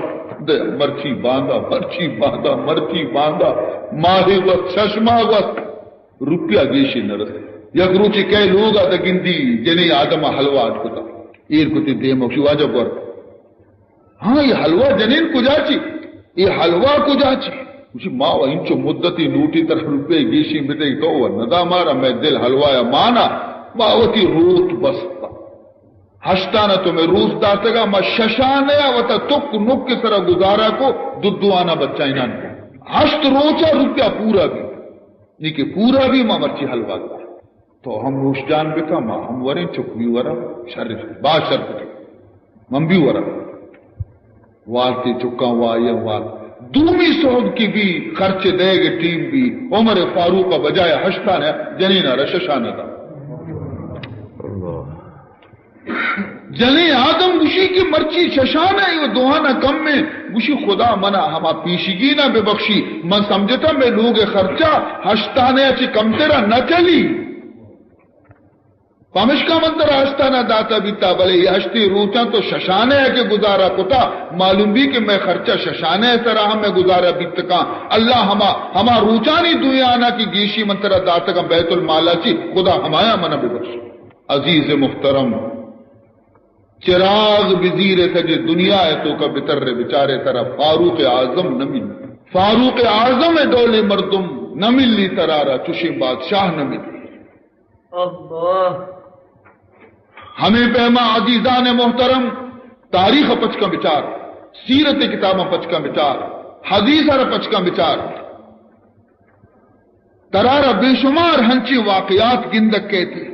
دے، مرچی باندا، مرچی باندا، مرچی باندا، ماہے گوست، شش ماہ گوست، روپیہ گیشی نہ رسے۔ یک روچے کئے لوگا دگندی، جنیں آدم حلوا اڈ کتا، ایر کتی دیم، گوشی، واجہ گر۔ ہاں، اے حلوا جنین کجا چی؟ اے حلوا کجا چی؟ گوشی، ما و انچو مدتی لوٹی ترا روپے گیشیں بدئی، تو و ندا مارا، مئے دل حلوایا مانا، ما وتی روت بستا۔ ہشتانا تو مئے روز داتگا، ما ششانیا وتا تک نک سرا گزارا کو، دو دوانا بچائینان کو۔ ہشت روچا روپیا پورا بی۔ نی کہ پورا بی، ما مرچی حلوا دار۔ تو ہم نوش جان بکن، ما ہم وریں، چک بی ورا، شر، با شر بکن۔ من بی ورا۔ والتی چکاں وائی وال۔ دومی سہب کی بی، خرچ دئیگ ٹیم بی، عمر فاروق بجائے ہشتانے جنینا را ششانے دا۔ اللہ۔ جنیں آدم گوشی کہ مرچی ششانہ ای و دوہانا کم میں، گوشی، خدا منا ہما پیشگینا ببخشی، من سمجھتا میں لوگ خرچہ ہشتانہ چی کمترا نہ چلی۔ پمشکا من ترا ہشتانہ داتا بیتا، بلے یہ ہشتی روچاں تو ششانہ کہ گزارا کتا، معلوم بی کہ میں خرچہ ششانہ سرا ہم میں گزارا بیتکاں۔ اللہ ہما، ہما روچانی دنیا نا کہ گیشی من ترا داتگاں بیت المالا چی، خدا ہمایا منا ببخشی۔ عزیز محترم، چراغ بزیر سجے دنیا ء توکا بتر بچارے ترا فاروق اعظم نہ ملی۔ فاروق اعظم ء ڈولیں مردم نہ ملی، ترا را چشیں بادشاہ نہ ملی۔ اللہ۔ ہمیں پیما عزیزان محترم، تاریخ پچکا بچار، سیرت کتاباں پچکا بچار، حدیث را پچکا بچار، ترا را بے شمار ہنچیں واقعات گندگ کیتی۔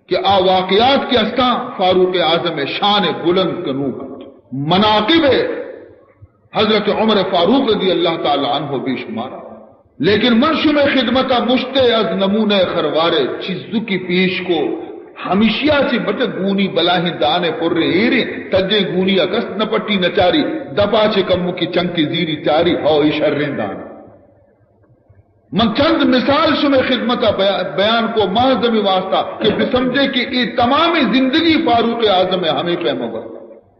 کہ آ واقعات کہ استاں فاروق اعظم ء شان ء بلند کنوک انت۔ مناقب حضرت عمر فاروق رضی اللہ تعالی عنہ بے شمار۔ لیکن من شمئے خدمت ء مشتے از نمونہ خروارے چیزکی پیش کو، ہمیشیا چہ بٹے گونی بلاہیں دانے پر ایریں، تجے گونی ء کس نہ پٹی نہ چاری، دپا چہ کمکی چنکی زیری چاری، ہو اے شریں دان۔ من چند مثال شمئے خدمت ء بیا-، بیان کو محض ہمے واسطہ کہ بسمجھے کہ اے تمامیں زندگی فاروق اعظم ء ہمے پیما گوست۔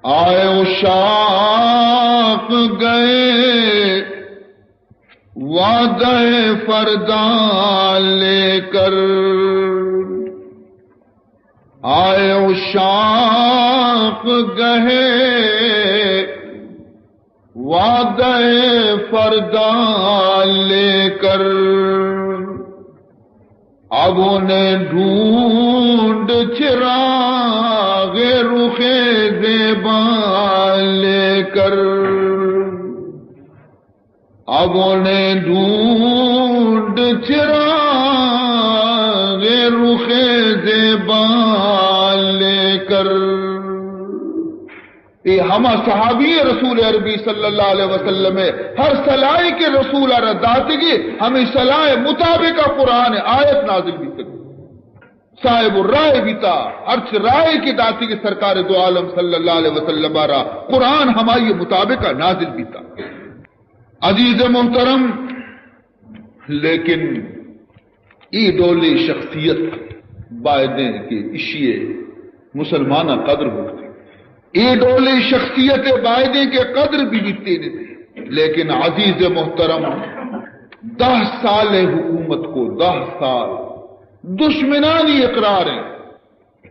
آئے عشاق گئے وعدہ فردا لے کر، آئے عشاق گئے وعدہ فردا لے کر، اب انہیں ڈھونڈ چراغ رخ زیبا لے کر، اب انہیں ڈھونڈ چراغ رخ زیبا لے کر۔ اے ہما صحابی رسول عربی صلی اللہ علیہ وسلم ء ہر صلاحے کہ رسول ء را داتگی، ہمے صلاح مطابق قرآن آیت نازل بیتگ۔ صاحب الرائے بیتا، ہرچ رائے کہ داتگی سرکار دو عالم صلی اللہ علیہ وسلم ء را قرآن ہمائی مطابق نازل بیتا۔ عزیز محترم، لیکن اے ڈولیں شخصیت بائدیں کہ اشی ءَ مسلماناں قدر بکتے۔ اے ڈولیں شخصیت بائدیں کہ قدر بھی بیتے نتے۔ لیکن عزیز محترم، دہ سال حکومت کو، دہ سال دشمنانی اقرار ہیں۔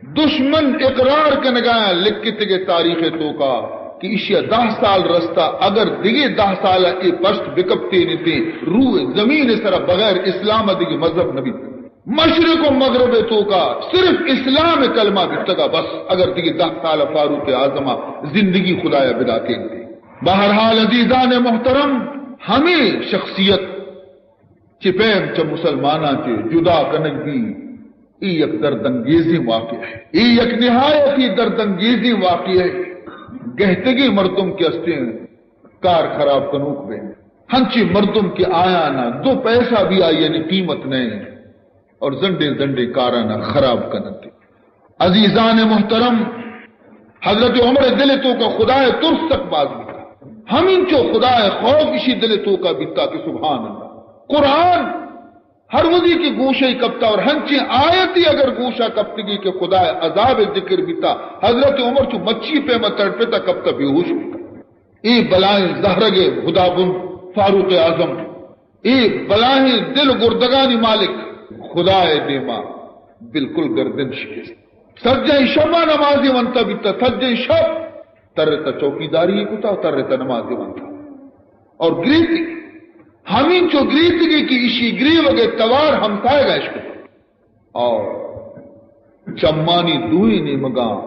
دشمن اقرار کنگایاں لکھتگے تاریخ توکا کہ ایشی ءَ دہ سال رستا، اگر دگہ دہ سال اے پشت بکپتینتیں، روئے زمین سرا بغیر اسلام دگہ مذہب نہ بیت۔ مشرق و مغرب توکا صرف اسلام کلمہ بیتگا، بس اگر دگہ دہ سال فاروق اعظم زندگی خدایا بداتینتیں۔ بہرحال عزیزان محترم، ہمیں شخصیت چہ پیم چہ مسلماناں چہ جدا کنگ بی، اے یک دردانگیزیں واقعہ ہے۔ اے یک نہایت ہی دردانگیزیں واقعہ ہے۔ گہتگیں مردم کہ استیں کار خراب کنوک بیں۔ ہنچیں مردم کہ آیانا دو پیسہ بھی آئیانی قیمت نہیں اور زنڈیں زنڈیں کارانا خراب کننتے۔ عزیزان محترم، حضرت عمر دل توکا خدائے ترس سک باز بیتا۔ ہمینچو خدائے خوف اشی دل توکا بیتا کہ سبحان اللہ۔ قرآن ہر وزی کہ گوشے کپتا اور ہنچیں آیتی اگر گوشا کپتگی کہ خدائے عذاب ذکر بیتا، حضرت عمر چو مچی پیما تڑپتا کپتا بے ہوش بیتا۔ اے بلائیں زہرگے خدابند فاروق اعظم، اے بلاہیں دل گردگانی مالک خدائے دیما بالکل گردن شکست۔ سجہیں شپا نمازی ونتا بیتا، سجہیں شپ ترتا چوکیداری کتا، ترتا نمازی ونتا اور گریتی۔ ہمینچو گریتگی کہ اشی گریوگے توار ہمسایگا اشکتا۔ اور چمانی دوئیں نیمگاں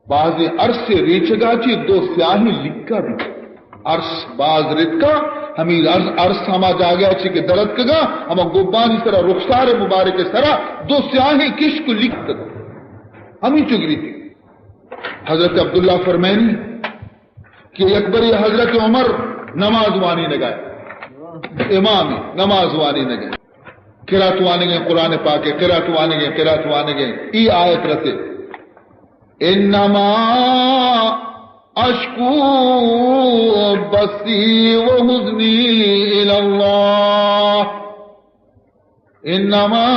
بازیں ارسے ریچگا چی دو سیاہیں لیکا بیت۔ ارس باز رتکا، ہمیں ارس، ارس ہما جاگہ چی کہ درتکگا، ہما گبانی سرا، رخسار مبارک سرا دو سیاہیں کشک لیکتگ۔ ہمیں چگریتی۔ حضرت عبداللہ فرمائنی، کہ یک برے حضرت عمر نماز وانینگا، امام نماز وانینگا، قرات وانگے، قرآن پاک قرات وانگے، قرات وانگے، ای آیت رسے، انما اشکو بثی و حزنی الی اللہ۔ انما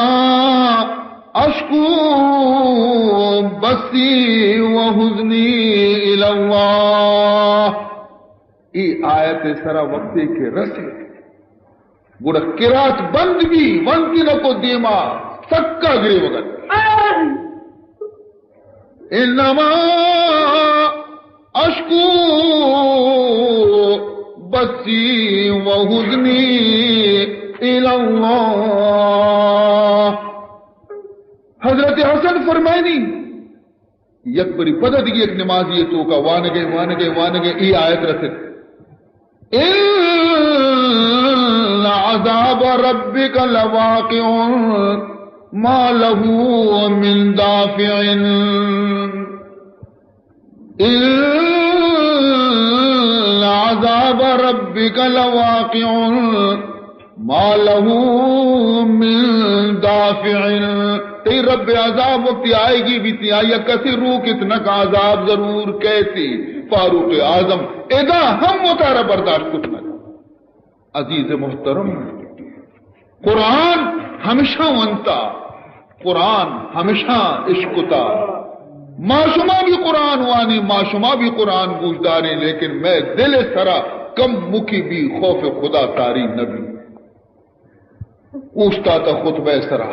اشکو بثی و حزنی الی اللہ۔ ای آیت سرا وقتے کہ رسے، گڑا قرات بند بی، ونتی نکو دیما سکا گریوگت۔ انما اشکو بثی و حزنی الی اللہ۔ حضرت حسن فرمائنی، یک بری پدا دیگه یک نمازی توکا وانگے، وانگے، وانگے، ای آیت رسد۔ ان عذاب ربک لواقع ما له من دافع۔ ان عذاب ربک لواقع ما له من دافع۔ تئی رب عذاب وقتی آئیگی بیتی، آیا کسی روکت نہ کا، عذاب ضرور کیتی۔ فاروق اعظم ادا ہم وتارا برداشت کت نہ کا۔ عزیز محترم، قرآن ہمیشہ ونتا، قرآن ہمیشہ اشکتا۔ ما شما بھی قرآن وانی، ما شما بھی قرآن گوش داریں، لیکن میں دل سرا کم مکی بھی خوف خدا تاری نبی۔ اوشتاتا خطبہ سرا،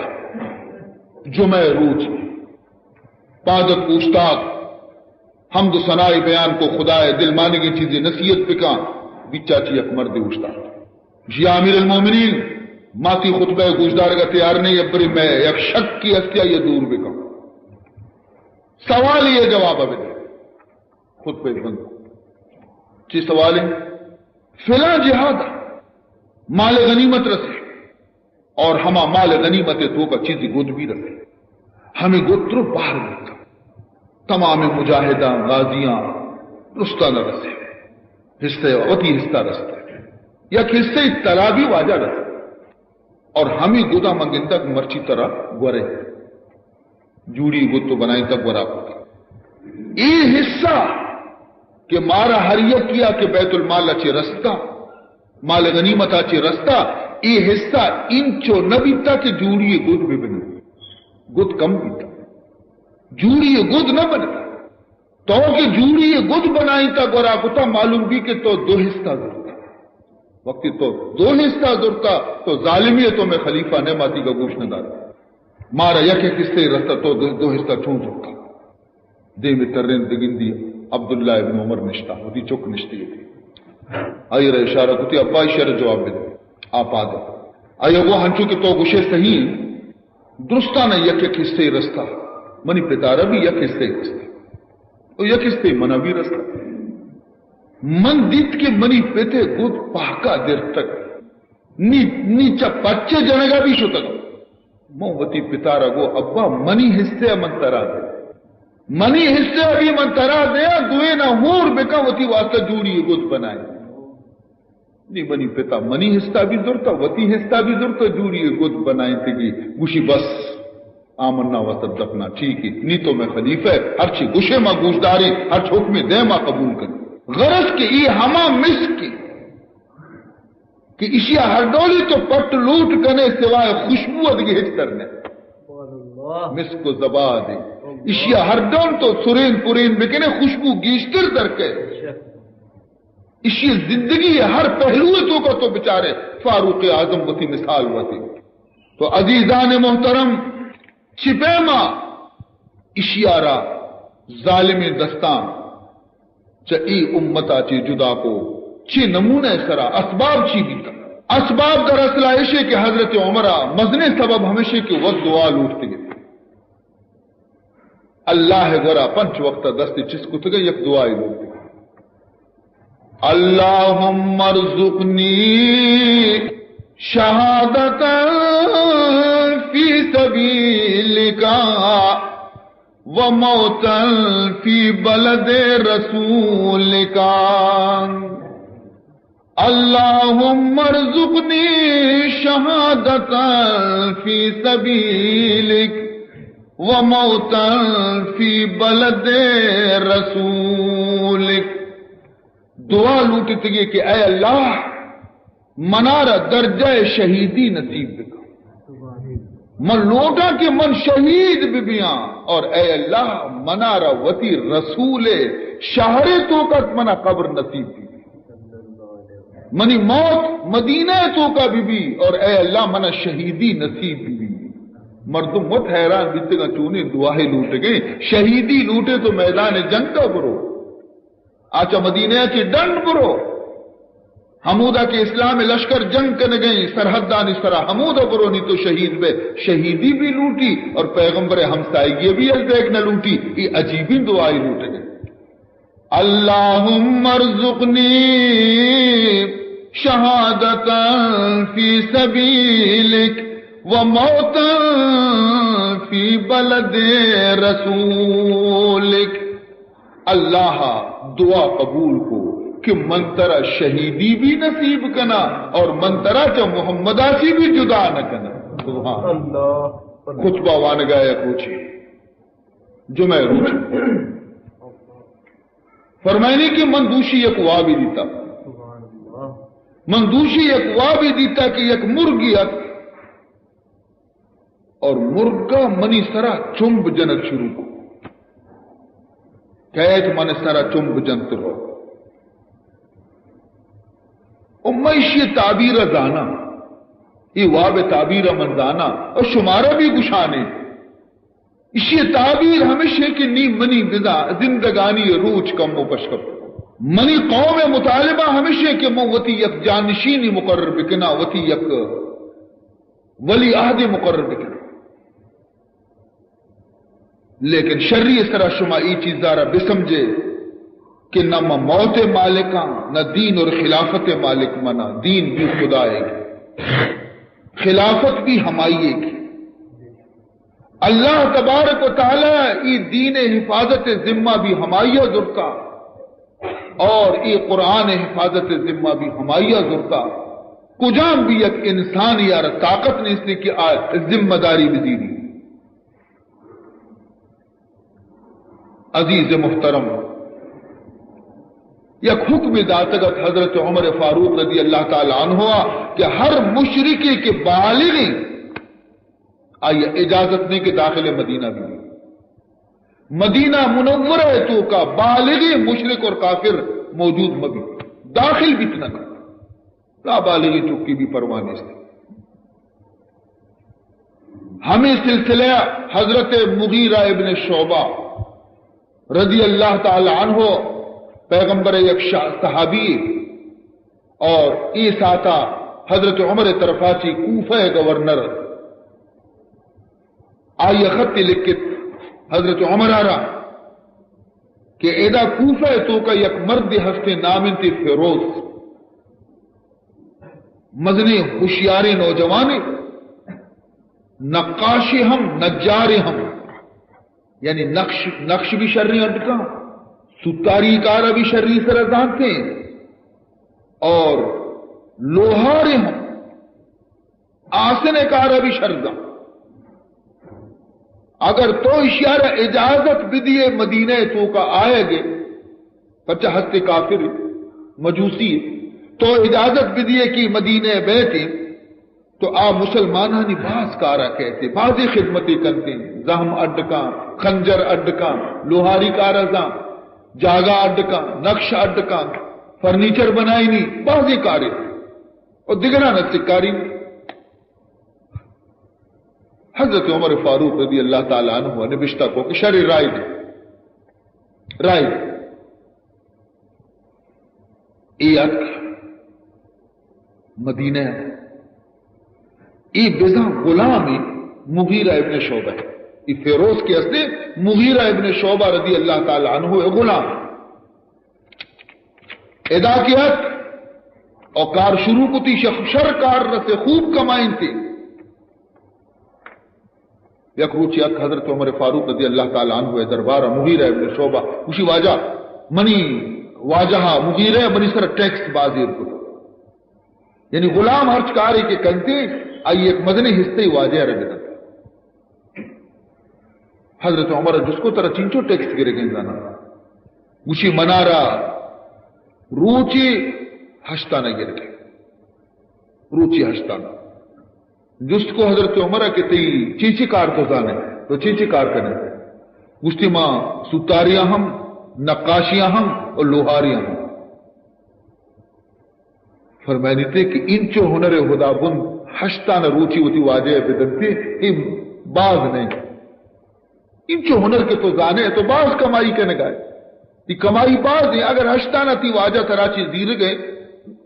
جمعہ روچ، پادت اوشتات، حمد و ثنائی بیان کو، خدائے دل مانگیں چیزیں نصیحت بکاں، بچا چی یک مردے اوشتات۔ جی امیر المومنین، ماتی خطبہ گوشدارگا تیار نہیں، ابری میں یک شک کی ہستی آئیے دور بکاں۔ سوال یہ جواب بدے۔ خطبہ بند۔ چی سوال ہے؟ فلاں جہاد مال غنیمت رسے اور ہما مال غنیمت توکا چیزی گد بھی رسے۔ ہمیں گد رو باہر بوتا۔ تمام مجاہداں، غازیاں رستا نہ رسے۔ حصہ، وتی حصہ رستا۔ یک حصہ ترا بھی واجہ رسے۔ اور ہمیں گدا من گندگ مرچی ترا گورے۔ جوڑی گد تو بنائیں تک گورا کتا۔ اے حصہ کہ مارا ہر یکیا کہ بیت المال اچے رستا، مال غنیمت ءَ چہ رستہ، اے حصہ انچو نہ بیتا کہ جوڑی گد بہ بنی۔ گد کم بیتا۔ جوڑی گد نہ بنتا۔ تو کہ جوڑی گد بنائیں تا گورا کتا، معلوم بی کہ تو دو حصہ زرتا۔ وقتی تو دو حصہ زرتا، تو ظالمی ہے، تو میں خلیفہ نے ماتی کا گوش نہ دارتا۔ مارا یک یک حصہ رستہ، تو دو، دو حصہ چون زرتا۔ دیم ترین دگندی عبداللہ ابن عمر نشتا، وتی چک نشتی۔ آئی را اشارہ کتی، ابا اشارہ جواب بدے۔ آپ آ دے۔ آئی وہ ہنچو کہ تو گوشے صحیح، درستانا یک یک حصہ رستہ، منی پتارا بھی یک حصہ رستہ، او یک حصہ منا بھی رستہ۔ من دیت کہ منی پتے گد پاکا درتگ، نی، نی چا پچے جنگا بھی شتگ۔ من وتی پتارا گو، ابا منی حصہ من ترا دے، منی حصہ بھی من ترا دے، دوئے نہ ہور بکا وتی واسطہ جوڑی گد بنائے۔ نی منی پتا منی حصہ بھی زرتا، وتی حصہ بھی زرتا، جوڑی گد بنائیں تگی۔ گوشی بس، آمنا و صدقنا، ٹھیک ہے، نی تو میں خلیفہ ہے، ہرچی گوشے ما گوشداری، ہرچ حکم دے ما قبول کریں۔ غرض کہ ای ہما مسک کہ اشیا ہر ڈولی تو پٹ لوٹ کنے سوائے خوشبو ادگی ہچ در نے۔ مسک و زبادے۔ اشیا ہر ڈول تو سرین پرین بکنے خوشبو گیشتر در کے۔ اشی زندگی ہر پہلو تو کا تو بچارے فاروق اعظم وتی مثال وتی۔ تو عزیزان محترم، چی پیما اشیارا ظالمیں دستان چہ ای امتا چی جدا کو، چی نمونہ سرا اسباب چی بیتا؟ اسباب در اصل ایشے کہ حضرت عمرا مزنیں سبب ہمیشے کہ وہ دعا لوٹتے گئے۔ اللہ گورا پنچ وقت دست چست کتگ، یک دعائے لوٹتے۔ اللهم ارزقني شهادة في سبيلك وموتا في بلد رسولك۔ اللهم ارزقني شهادة في سبيلك وموتا في بلد رسولك۔ دعا لوٹتگی کہ اے اللہ، منارا درجہ شہیدی نصیب بکن۔ من لوٹاں کہ من شہید ببیاں، اور اے اللہ، منارا وتی رسول شہر توکا منا قبر نصیب ببی۔ منی موت مدینہ توکا ببی، اور اے اللہ، منا شہیدی نصیب ببی۔ مردم وت حیران بیتگاں، چونیں دعائے لوٹگے، شہیدی لوٹے تو میدان جنگا برو۔ آ چہ مدینہ ءَ چہ ڈن برو، ہمودا کہ اسلام لشکر جنگ کنگئیں سرحدانی سرا، ہمودا برو، نی تو شہید بے۔ شہیدی بھی لوٹی اور پیغمبر ہمسائیگی بھی الدیک نہ لوٹی۔ یہ عجیبیں دعائی لوٹگے۔ اللهم ارزقني شهادة في سبيلك وموتا في بلد رسولك۔ اللہ دعا قبول کو کہ من ترا شہیدی بھی نصیب کنا اور من ترا چہ محمد آسی بھی جدا نہ کنا۔ سبحان اللہ۔ خطبہ وانگاہ کوچی جمعہ روچ فرمائنی کہ من دوشی یک وابی دیتا۔ من دوشی یک وابی دیتا کہ یک مرگی ات اور مرگا منی سرا چمب جنت شروع کو۔ کہت من سرا چمب جنت رو۔ و من اشی تعبیر زانا، ای واب تعبیر من زانا، اور شمارا بھی گشانے۔ اشی تعبیر ہمیش ہے کہ نی منی بزا-، زندگانی روچ کم و پشکپ۔ منی قوم مطالبہ ہمیش ہے کہ من وتی یک جانشینی مقرر بکنا، وتی یک ولی عہد مقرر بکن۔ لیکن شری سرا شما ای چیزا را بسمجھے کہ نہ من موت مالکاں، نہ دین اور خلافت مالک منا۔ دین بھی خدا ہے، خلافت بھی ہمائی ہے۔ اللہ تبارک و تعالی ای دین حفاظت ذمہ بھی ہمائی زرتا۔ اور اے قرآن حفاظت ذمہ بھی ہمائی زرتا۔ کجام بھی یک انسان یار طاقت نیستی کہ آ ذمہ داری بزیری۔ عزیز محترم، یک حکم داتگ ات حضرت عمر فاروق رضی اللہ تعالی عنہ ءَ کہ ہر مشرکے کہ بالغیں، آئی اجازت نہیں کہ داخل مدینہ بھی۔ مدینہ منورہ ءِ توکا بالغیں مشرک اور کافر موجود مبی، داخل بیت نہ کنت۔ نابالغیں چکی بھی پرواہ نیست۔ ہمیں سلسلہ حضرت مغیرہ ابن شعبہ رضی اللہ تعالی عنہ، پیغمبر یک شا-، صحابی، اور اے ساعتا حضرت عمر طرفا چی کوفہ گورنر، آئی خط لکھت حضرت عمر را کہ ادا کوفہ توکا یک مرد ہستے، نام انت فیروز، مزنیں ہوشیاریں نوجوانے، نقاشے ہم، نجارے ہم، یعنی نقش، نقش بھی شریں اڈ کاں، ستاری کارا بھی شریں سرا زانتے، اور لوہارے ہم، آسن کارا بھی شر زانت۔ اگر تو اشیارا اجازت بدیے مدینہ توکا آئے گے، پرچہ ہستے کافر مجوسی، تو اجازت بدیے کہ مدینہ بیتے، تو آ مسلمانانی باز کارا کئیت، بازی خدمتے کنت، زہم اڈ کاں، خنجر اڈ کاں، لوہاری کارا زانت، جاگہ اڈ کاں، نقش اڈ کاں، فرنیچر بنائینی، بازی کارے، اور دگراں سکاری۔ حضرت عمر فاروق رضی اللہ تعالی عنہ نبشتہ کو کہ شر، رائے دے، رائے دے۔ اے اتک مدینہ، اے بزاں غلام مغیرہ ابن شعبہ، اے فیروز کہ ہستے، مغیرہ ابن شعبہ رضی اللہ تعالی عنہ غلام۔ ادا کہ اتک اور کار شروع کتی، شخ-، شر کار رسے، خوب کمائینتے۔ یک روچے اتک حضرت عمر فاروق رضی اللہ تعالی عنہ ءِ دربار ءَ، مغیرہ ابن شعبہ، گوشی، واجہ، منی واجہ مغیرہ منی سر ٹیکس باز ایر کت۔ یعنی غلام ہرچ کارے کہ کنتے، آئی یک مزنیں حصے واجہ ءَ را بدنت۔ حضرت عمر ءَ جست کو، ترا چینچو ٹیکس گرگیں زانا؟ گوشی، منارا روچے ہشتانہ گرگیں، روچے ہشتانہ۔ جست کو حضرت عمر ءَ کہ تئی چی چی کار تو زانے، تو چی چی کار کنے؟ گوشتی، ما ستاریاں ہم، نقاشیاں ہم اور لوہاریاں ہم۔ فرمائنیتے کہ انچو ہنر خداوند ہشتانہ روچی وتی واجہ ءَ بدنتے، اے باز نہیں۔ انچو ہنر کہ تو زانے تو باز کمائی کنگائے، تی کمائی باز ہیں، اگر ہشتانہ تی واجہ ترا چی زیرگے،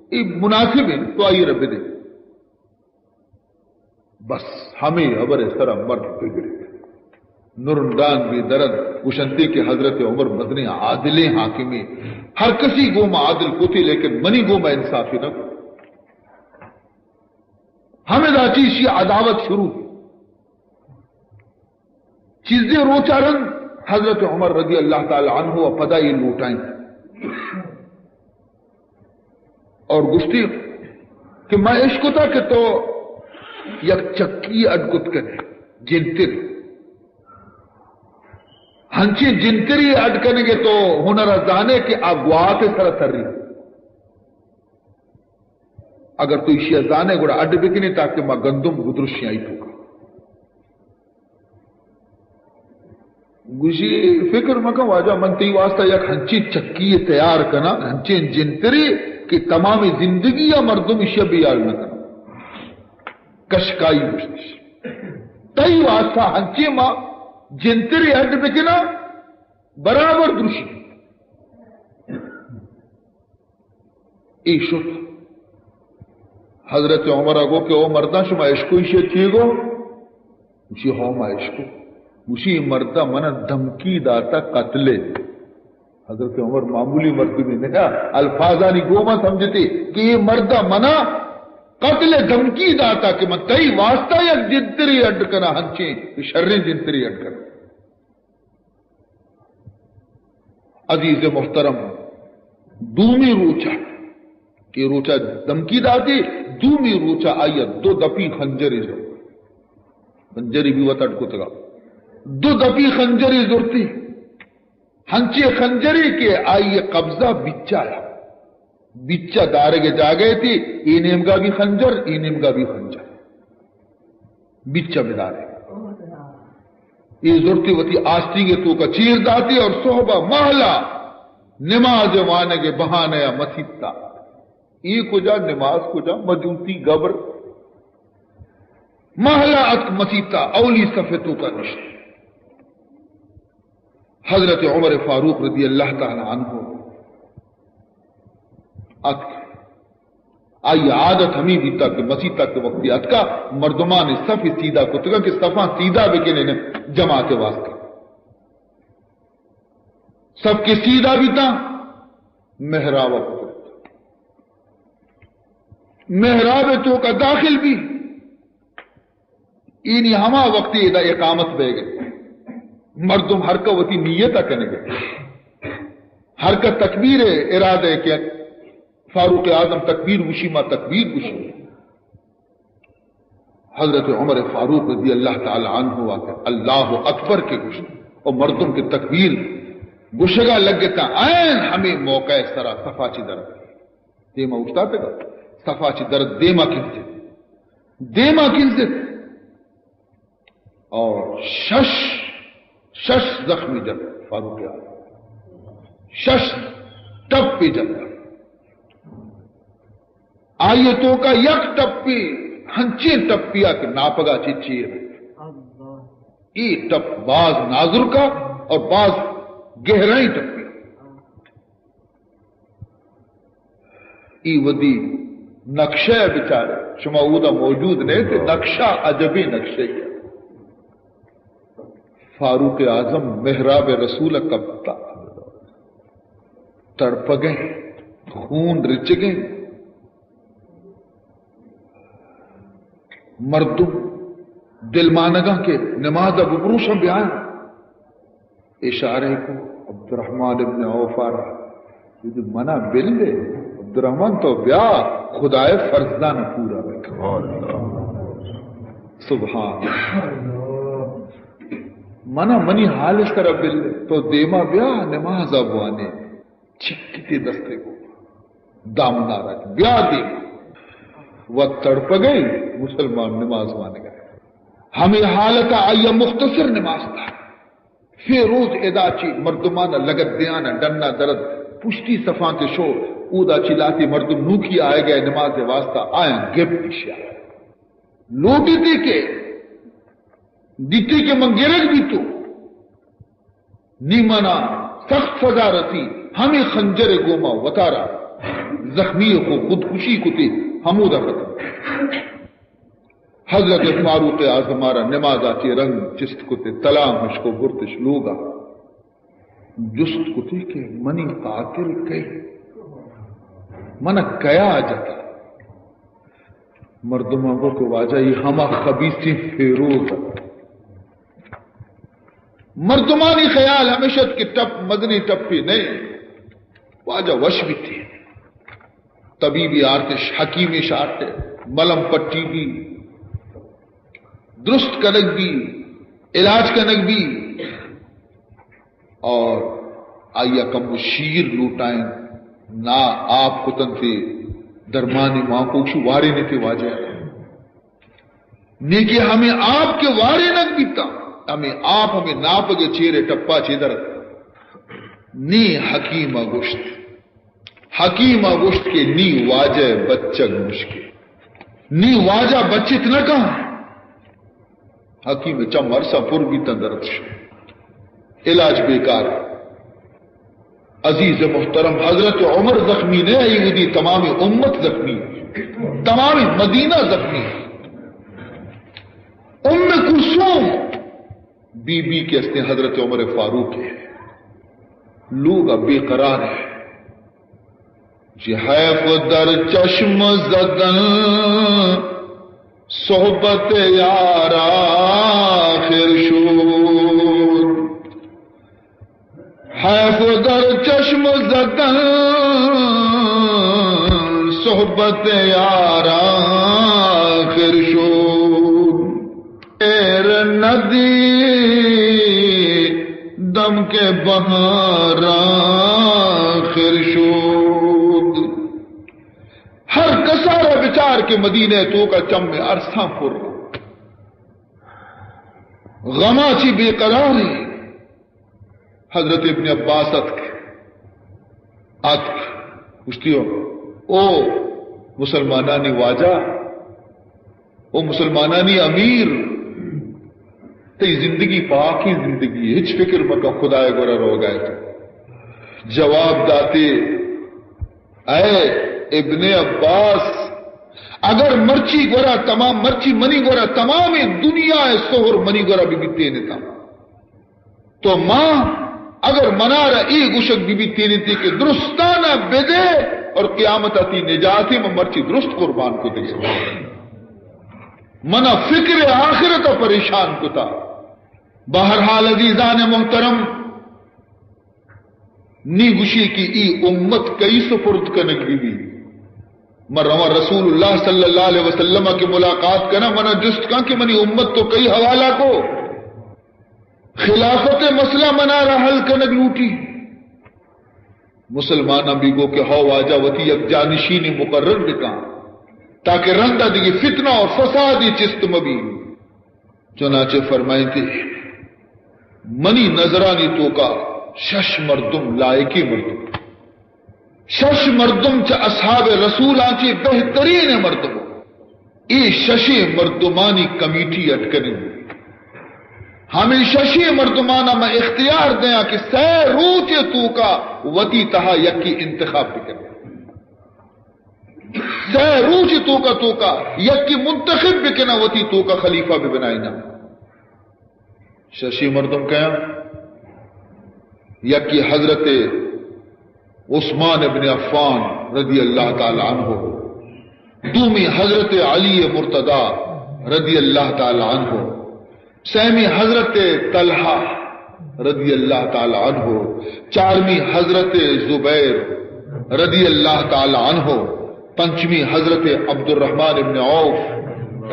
اے مناسب ہیں، تو آئی ءَ را بدے۔ بس ہمے ہبر ءِ سرا مرد بگرے۔ نرنڈان بے درد گوشنتے کہ حضرت عمر مزنیں عادلیں حاکمے، ہر کسی گوما عادل کتے، لیکن منی گوما انصافی نہ کت۔ ہمدا چی اشی عداوت شروع۔ چیزے روچا رند حضرت عمر رضی اللہ تعالی عنہ ءَ پدا اے لوٹائیں اور گوشتی کہ ما اشکتا کہ تو یک چکی اڈ کت کنے، جنتر، ہنچیں جنتری اڈ کنگے تو ہنر زانے کہ آ گوات سر تری۔ اگر تو ایشی ءَ زانے گڑا اڈ بکنے تاکہ ما گندم بدرشیں آئی توکا۔ گوشی، فکر مکن واجہ، من تئی واسطہ یک ہنچیں چکی تیار کناں، ہنچیں جنترے کہ تمام زندگی ءَ مردم ایشی ءَ بے حال نہ کناں۔ کشکائی گوشتش، تئی واسطہ ہنچیں ما جنترے اڈ بکناں، برابر درشی۔ اے شت۔ حضرت عمر ءَ گو کہ او مرداں، شما اشکو ایشی ءَ چی گو؟ گوشی، ہو ما اشکو۔ گوشی، اے مرد ءَ من ءَ دھمکی داتا قتل ءِ۔ حضرت عمر معمولی مردمے نہ، الفاظانی گوما سمجھتے کہ اے مرد ءَ من ءَ قتل ءِ دھمکی داتا کہ من تئی واسطہ یک جنترے اڈ کناں، ہنچیں شریں جنترے اڈ کناں۔ عزیز محترم، دومی روچا، اے روچا دھمکی داتی، دومی روچا آئی ءَ دو دپی خنجرے زرت۔ خنجرے بھی وت اڈ کتگا۔ دو دپی خنجرے زرتی۔ ہنچیں خنجرے کہ آئی ءِ قبضہ بچا ات۔ بچا دارگ ءِ جاگہ ءَ تی، اے نیمگا بھی خنجر، اے نیمگا بھی خنجر۔ بچا بدارے۔ اے زرتی وتی آستینگ ءِ توکا چیر داتی اور صحبا مہلا نماز وانگ ءِ بہانہ ءَ مسیت ءَ۔ اے کجا نماز، کجا مجوسی گبر۔ مہلا اتک مسیت ءَ، اولی صف ءِ توکا نشت۔ حضرت عمر فاروق رضی اللہ تعالی عنہ اتک۔ آئی عادت ہمیں بیتا کہ مسیت ءَ کہ وقتی اتکا، مردمان صف سیدھا کتگا کہ صفاں سیدھا بکنیں جماعت واسطہ۔ صف کہ سیدھا بیتا، محراب ءَ کتگ۔ محراب ءِ توکا داخل بی، اینی ہما وقتی ادا اقامت بیگ ءَ، مردم ہر کا وتی نیت ءَ کنگ ءَ، ہر کا تکبیر ءِ ارادہ ءَ کہ فاروق اعظم تکبیر گوشی، ما تکبیر گوشی۔ حضرت عمر فاروق رضی اللہ تعالی عنہ ءَ کہ اللہ اکبر کہ گوشت، او مردم کہ تکبیر گوشگا لگتا، عین ہمیں موقع ءِ سرا صفا چی در دیما اوشتاتگا، صفا چی در دیما کنزت، دیما کنزت۔ اور شش، شش زخمی جت فاروق اعظم، شش ٹپی جت۔ آئی توکا یک ٹپی، ہنچیں ٹپی ءَ کہ ناپگا چی چیر۔ اے ٹپ باز نازرکا اور باز گہرائیں ٹپی۔ ای ودی نقشہ ءَ بچارے، شما اودا موجود نہ ات، نقشہ عجبیں نقشہ ءَ۔ فاروق اعظم محراب رسول ءَ کپتا، تڑپگیں، خون رچگیں، مردم دلمانگاں کہ نماز ءَ ببروشاں بیاں۔ اشارہ کو عبدالرحمن ابن عوف ءَ را، منا بل دے۔ عبدالرحمن تو بیا، خدائے فرزدان پورا بکن۔ سبحان اللہ۔ منا منی حال ءِ سرا بل دے، تو دیما بیا نماز ءَ بوانے۔ چکتی دستے کو دامنا رکھ، بیا دیم۔ و تڑپگئی مسلمان نماز وانگا۔ ہمیں حالت آئی مختصر نماز تھا۔ فیروز ادا چی مردمان لگت دیان ڈنا درد پشتی صفاں کے شو، اودا چی لاتی مردم نوکی آئے گئے نماز واسطہ، آیاں گپ پیشیا۔ لوٹی تھی کہ دیتی کہ من گرگ بھی تو نی منا سخت سزا رسی، ہمے خنجر ء گوما وتارا زخمی ء خو خودکشی کتی، ہمودا ختم۔ حضرت فاروق اعظم ء را نمازا چے رنگ چست کتے، تلام ہشکو برتش لوگا۔ جست کتے کہ منی قاتل کئے؟ من کیا جتا؟ مردماں گو کہ واجہ، اے ہما خبیثیں فیروز ات۔ مردمانی خیال ہمیش ات کہ ٹپ مزنیں ٹپے نئے، واجہ وش بیتی۔ طبیبی آرتش، حکیمیش آرتے، ملم پٹی بی، درست کنگ بی، علاج کنگ بی۔ اور آئی ء کمو شیر لوٹائیں، نا آپ کتنتے، درمانی ماں کو شو وارینتے واجہ۔ نیکی ہمیں آپ کے وارینگ بیتا، ہمیں آپ ہمیں ناپگے چیرے ٹپا چے در۔ نی حکیم ء گوشت، حکیم ء گوشت کہ نی واجہ بچگ مشکل، نی واجہ بچت نہ کن۔ حکیم ء چم ارساں پر بیتاں درد شو۔ علاج بیکار۔ عزیز محترم، حضرت عمر زخمی نہ، ای ودی تمام امت زخمی، تمام مدینہ زخمی۔ ام کلثوم بی بی کہ استیں حضرت عمر فاروق ہے، لوگ بے قرار ہے۔ جی حیف در چشم زدن صحبت یار آخر شد، حیف در چشم زدن صحبت یار آخر شد۔ ایر ندی دم کہ بہار آخر شد۔ ہر کسارا بچار کہ مدینہ توکا چم ارساں پر۔ غما چی بے قرار ایں۔ حضرت ابن عباس اتک، اتک، گوشتی، او مسلمانانی واجہ، او مسلمانانی امیر، تئی زندگی پاکیں زندگی، ہچ فکر مکن، خدائے گورا روگائے تو۔ جواب داتے، اے ابن عباس، اگر مرچی گورا تمام، مرچی منی گورا تمام دنیا سہر منی گورا ببیتینتا، تو ما اگر منارا اے گوشگ ببیتینتی کہ درستانا بدے اور قیامتا تی نجاتی، من مرچی درست قربان کتگے۔ منا فکر آخرتا پریشان کتا۔ بہرحال عزیزان محترم، نی گوشی کہ ای امت کئی سپرد کنگ بی بی۔ من رواں رسول اللہ صلی اللہ علیہ وسلم کہ ملاقات کناں، منا جست کن کہ منی امت تو کئی حوالہ کو، خلافت مسئلہ منارا حل کنگ لوٹی۔ مسلماناں بی گو کہ ہو واجہ، وتی یک جانشینی مقرر بکن تاکہ رندا دگہ فتنہ اور فسادی چست مبی۔ چنانچہ فرمائیتی، منی نظرانی توکا شش مردم لائقی مردم، شش مردم چہ اصحاب رسولاں چہ بہترین مردم، اے ششیں مردمانی کمیٹی اٹکنی۔ ہمیں ششیں مردمانا من اختیار دیاں کہ سہ روچے توکا وتی تہا یکی انتخاب بکن۔ سہ روچ توکا توکا یکی منتخب بکناں، وتی توکا خلیفہ ببنائیناں۔ ششی مردم کیاں؟ یکی حضرت عثمان ابن عفان رضی اللہ تعالی عنہ، دومی حضرت علی مرتضی رضی اللہ تعالی عنہ، سیمی حضرت طلحہ رضی اللہ تعالی عنہ، چارمی حضرت زبیر رضی اللہ تعالی عنہ، پنچمی حضرت عبد الرحمن ابن عوف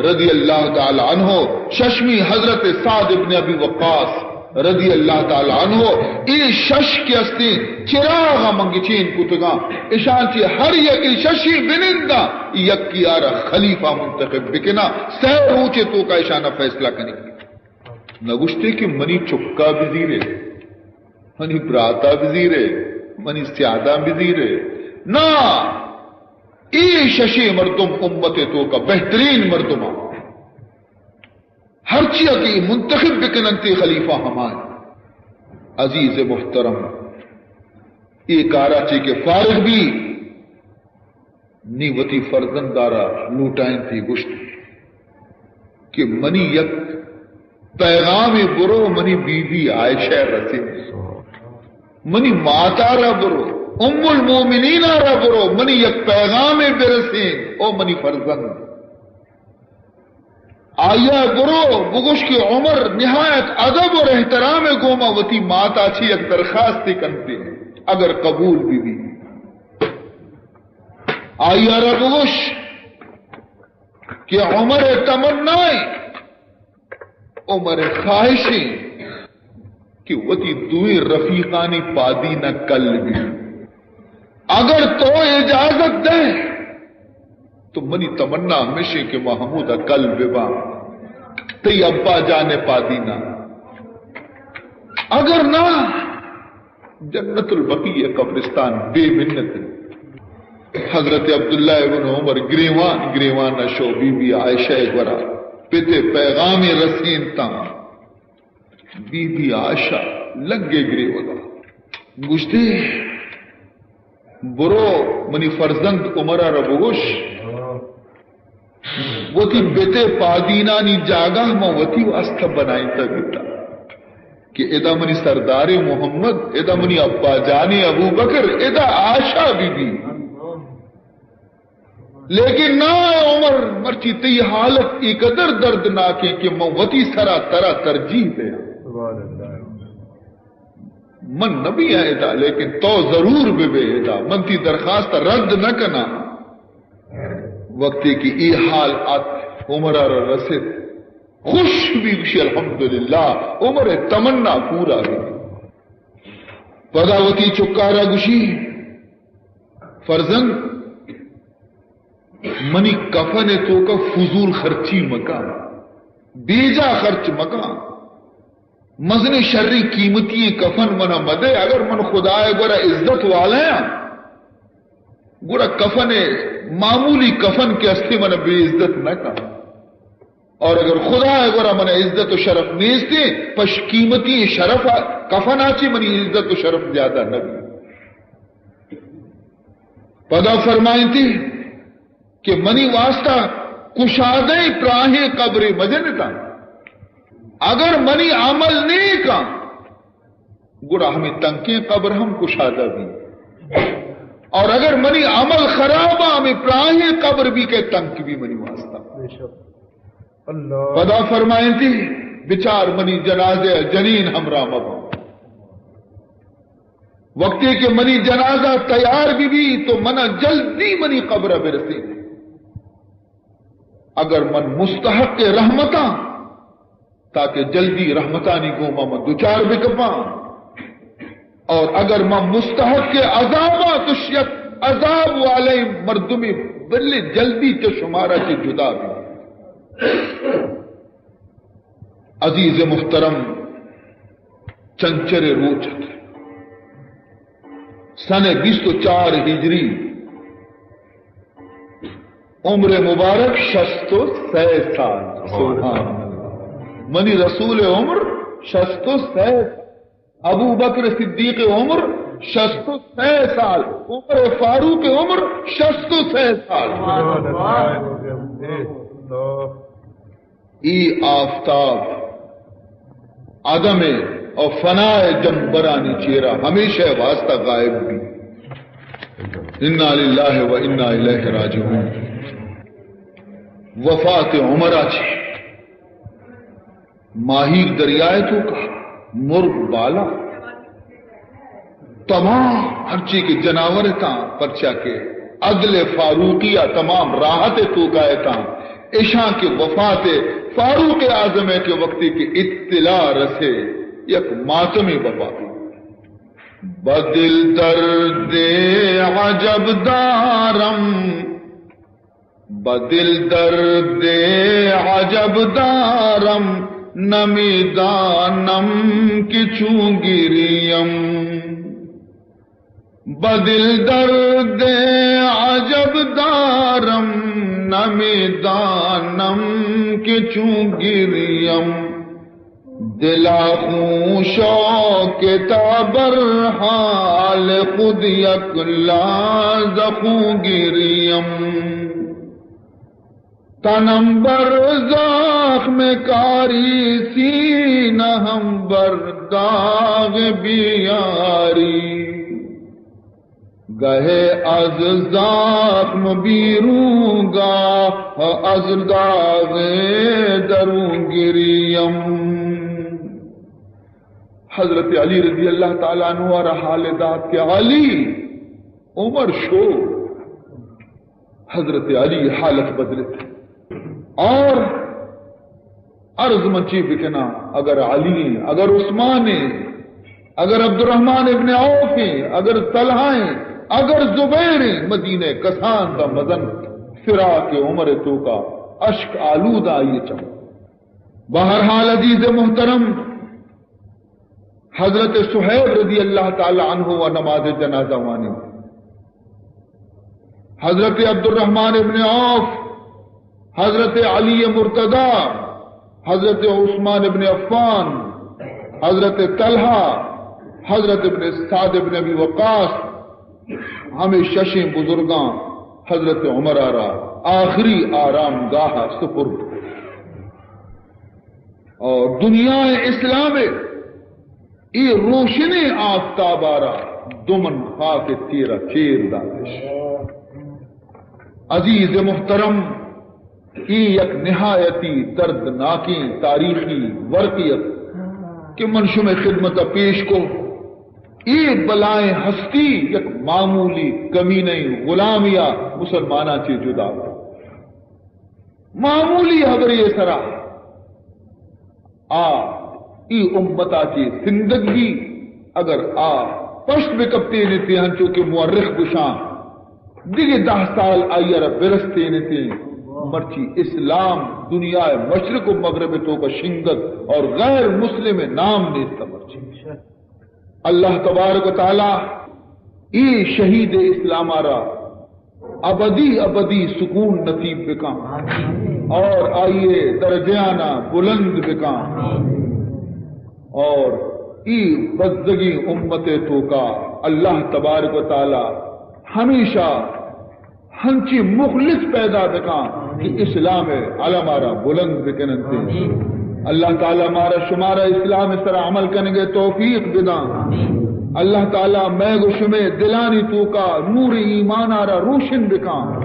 رضی اللہ تعالی عنہ، ششمی حضرت سعد ابن ابی وقاص رضی اللہ تعالی عنہ۔ اے شش کہ استیں چراغ من گچین کتگاں، اشان چہ ہر یک، اے ششی بننداں، یکی آرا خلیفہ منتخب بکناں، سہ روچے توکا اشانا فیصلہ کنی۔ نہ گوشتے کہ منی چکا بزیرے، منی براتا بزیرے، منی سیاداں بزیرے۔ نا، اے ششیں مردم امت توکا بہترین مردماں۔ ہرچیا کہ منتخب بکننتے خلیفہ ہمائیں۔ عزیز محترم، اے کارا چے کہ فارغ بی، نی وتی فرزندارا لوٹائینتی، گوشت کہ منی یک پیغامے برو منی بی بی عائشہ رسین، منی ماتارا برو، ام المومنینارا برو، منی یک پیغامے برسین، او منی فرزند۔ آئیا برو بگوش کہ عمر نہایت ادب اور احترام گوما وتی ماتا چی یک درخواستے کنتے، اگر قبول بی بی۔ آئیا را بگوش کہ عمر تمنا ایں، عمر خواہش ایں کہ وتی دوئیں رفیقانی پادینا کل بی۔ اگر تو اجازت دے تو منی تمنا ہمیش ایں کہ ما ہمودا کل بباں، تئی ابا جان پادینا۔ اگر نہ، جنت البقیع قبرستان بے منت۔ حضرت عبداللہ ابن عمر گریوان گریوان شو بی بی عائشہ گورا، پتے پیغامے رسینتاں۔ بی بی عائشہ لگے گریوگا، گوشتے، برو منی فرزند عمرا را بگوش، وتی پتے پادینانی جاگہ من وتی واسطہ بنائینتا بیتا کہ ادا منی سردار محمد، ادا منی ابا جان ابو بکر، ادا عائشہ بی بی۔ لیکن نا اے عمر، مرچی تئی حالت ای قدر دردناک ایں کہ من وتی سرا ترا ترجیح دیاں۔ من نہ بیاں ادا، لیکن تو ضرور ببے ادا۔ من تئی درخواست رد نہ کناں۔ وقتے کہ اے حال ات، عمرا را رسیت، خوش بی، گوشی، الحمدللہ، عمر تمنا پورا بی۔ پدا وتی چکارا گوشی، فرزند، منی کفن ءِ توکا فضول خرچی مکن، بیجا خرچ مکن، مزنیں شریں قیمتی کفن منا مدے، اگر من خدا ءِ گورا عزت والا آں، گڑا کفن، معمولی کفن کہ استے، منا بے عزت نہ کن۔ اور اگر خدا ءِ گورا من عزت و شرف نیستے، پہ قیمتی شرف کفن ءَ چی منی عزت و شرف زیادہ نہ بی۔ پدا فرمائنتی کہ منی واسطہ کشادہ پراہیں قبرے مجنتا، اگر منی عمل نیکاں گڑا ہمیں تنکیں قبر ہم کشادہ بی، اور اگر منی عمل خراب آ، ہمیں پراہیں قبر بی کہ تنک بی منی واسطہ۔ بے شک۔ اللہ۔ پدا فرمائنتی، بچار منی جنازہ جنین ہمراہ مباں۔ وقتی کہ منی جنازہ تیار بی بی تو منا جلدی منی قبر برسی۔ اگر من مستحق رحمتاں، تاکہ جلدی رحمتانی گوما من دچار بکپاں، اور اگر من مستحق عذاباں تو یک عذاب والے مردمی بلے جلدی چہ شمارا چہ جدا بی۔ عزیز محترم، چنچر روچ ات، سن بیست و چار ہجری، عمر مبارک شست و سئے سال۔ سبحان اللہ۔ منی رسول عمر شست و سئے، ابو بکر صدیق عمر شست و سئے سال، عمر فاروق عمر شست و سئے سال۔ سبحان اللہ۔ اے آفتاب عدم ء و فنا ء جمبرانی چیرا ہمیشہ ء واسطہ غائب بی۔ انا للہ و انا الیہ راجعون۔ وفات عمر ء چہ ماہیگ دریائے توکا، مرگ بالا، تمام ہرچی کہ جناور اتاں، پرچا کہ عدل فاروقی ء تمام راحت ء توکا اتاں، اشاں کہ وفات فاروق اعظم ء کہ وقتی کہ اطلاع رسے، یک ماتمے بپا بی۔ بدل درد عجب دارم، بدل درد عجب دارم، نمی‌دانم که چون گریم. بدل درد عجب دارم، نمی‌دانم که چون گریم. دلا خون شو که تا بر حال خود یک لحظه خون گریم. تنم بر زخم کاری، سینه هم بر داغ بیاری. گه از زخم بیرون، گاه از داغ درون گریم. حضرت علی رضی اللہ تعالی عنہ را حال دات کہ علی، عمر شو، حضرت علی حالت بدلت۔ اور عرض من چی بکناں، اگر علی ہیں، اگر عثمان ہیں، اگر عبدالرحمن ابن عوف ہیں، اگر طلحہ ہیں، اگر زبیر ہیں، مدینہ کسان دا مزن فراق عمر توکا اشک آلود آئی چم۔ بہرحال عزیز محترم، حضرت صہیب رضی اللہ تعالی عنہ و نماز جنازہ وانی۔ حضرت عبدالرحمن ابن عوف، حضرت علی مرتضی، حضرت عثمان ابن عفان، حضرت طلحہ، حضرت ابن سعد ابن ابی وقاص، ہمیں ششیں بزرگاں حضرت عمر را آخری آرام گاہ سپرد۔ اور دنیا اسلام ء اے روشنیں آفتاب ء را دمن خاک ء تیر ء چیر داتش۔ عزیز محترم، اے یک نہایتی دردناکیں تاریخی ورقے ات کہ من شمئے خدمت ء پیش کو۔ اے بلائیں ہستی یک معمولی کمینہ غلامی ء مسلماناں چہ جدا کو۔ معمولی ہبرے سرا آ اے امتا چہ سندگ بی، اگر آ پشت بہ کپتینتیں، ہنچو کہ مورخ گشاں، دگہ دہ سال آئی ءَ را برستینتیں، مرچی اسلام دنیا ءِ مشرق و مغرب ءِ توکا شنگ ات اور غیر مسلم ءِ نام نیست مرچی۔ اللہ تبارک و تعالی اے شہید اسلام ءَ را ابدی ابدی سکون نصیب بکاں اور آئی ءِ درجیانا بلند بکاں اور اے بزگیں امت ءِ توکا اللہ تبارک و تعالی ہمیشہ ہنچی مخلص پیدا بکاں کہ اسلام ءِ علم ءَ را بلند بکننت۔ اللہ تعالی مارا شمارا اسلام ءِ سرا عمل کنگ ءِ توفیق بداں۔ اللہ تعالی مئے گو شمے دلانی توکا نور ایمان ءَ را روشن بکاں۔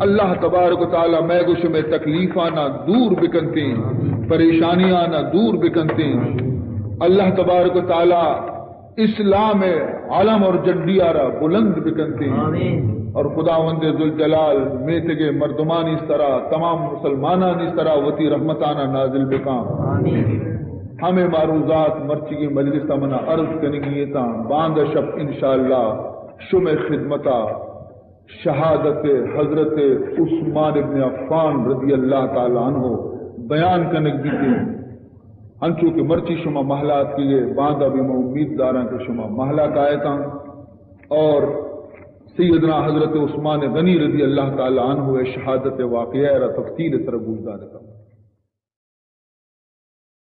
اللہ تبارک و تعالی مئے گو شمے تکلیفانا دور بکنتیں، پریشانیانا دور بکنتیں۔ اللہ تبارک و تعالی اسلام ءِ علم اور جھنڈی ءَ را بلند بکنتیں۔ آمین۔ اور خداوند ذوالجلال میتگ ءِ مردمانی سرا، تمام مسلمانانی سرا وتی رحمتانا نازل بکاں۔ آمین۔ ہمے معروضات مرچیگیں مجلس ءَ منا عرض کنگی اتاں، باندا شپ انشاءاللہ شمے خدمتا شہادت حضرت عثمان ابن عفان رضی اللہ تعالی عنہ بیان کنگ بیتیں۔ انچو کہ مرچی شما مہلہ اتکگے، باندا بھی ما امید داراں کہ شما مہلہ کائیتاں اور سیدنا حضرت عثمان غنی رضی اللہ تعالی عنہ ءِ شہادت ءِ واقعہ ءَ را تفصیل ءِ سرا گوشدارتاں۔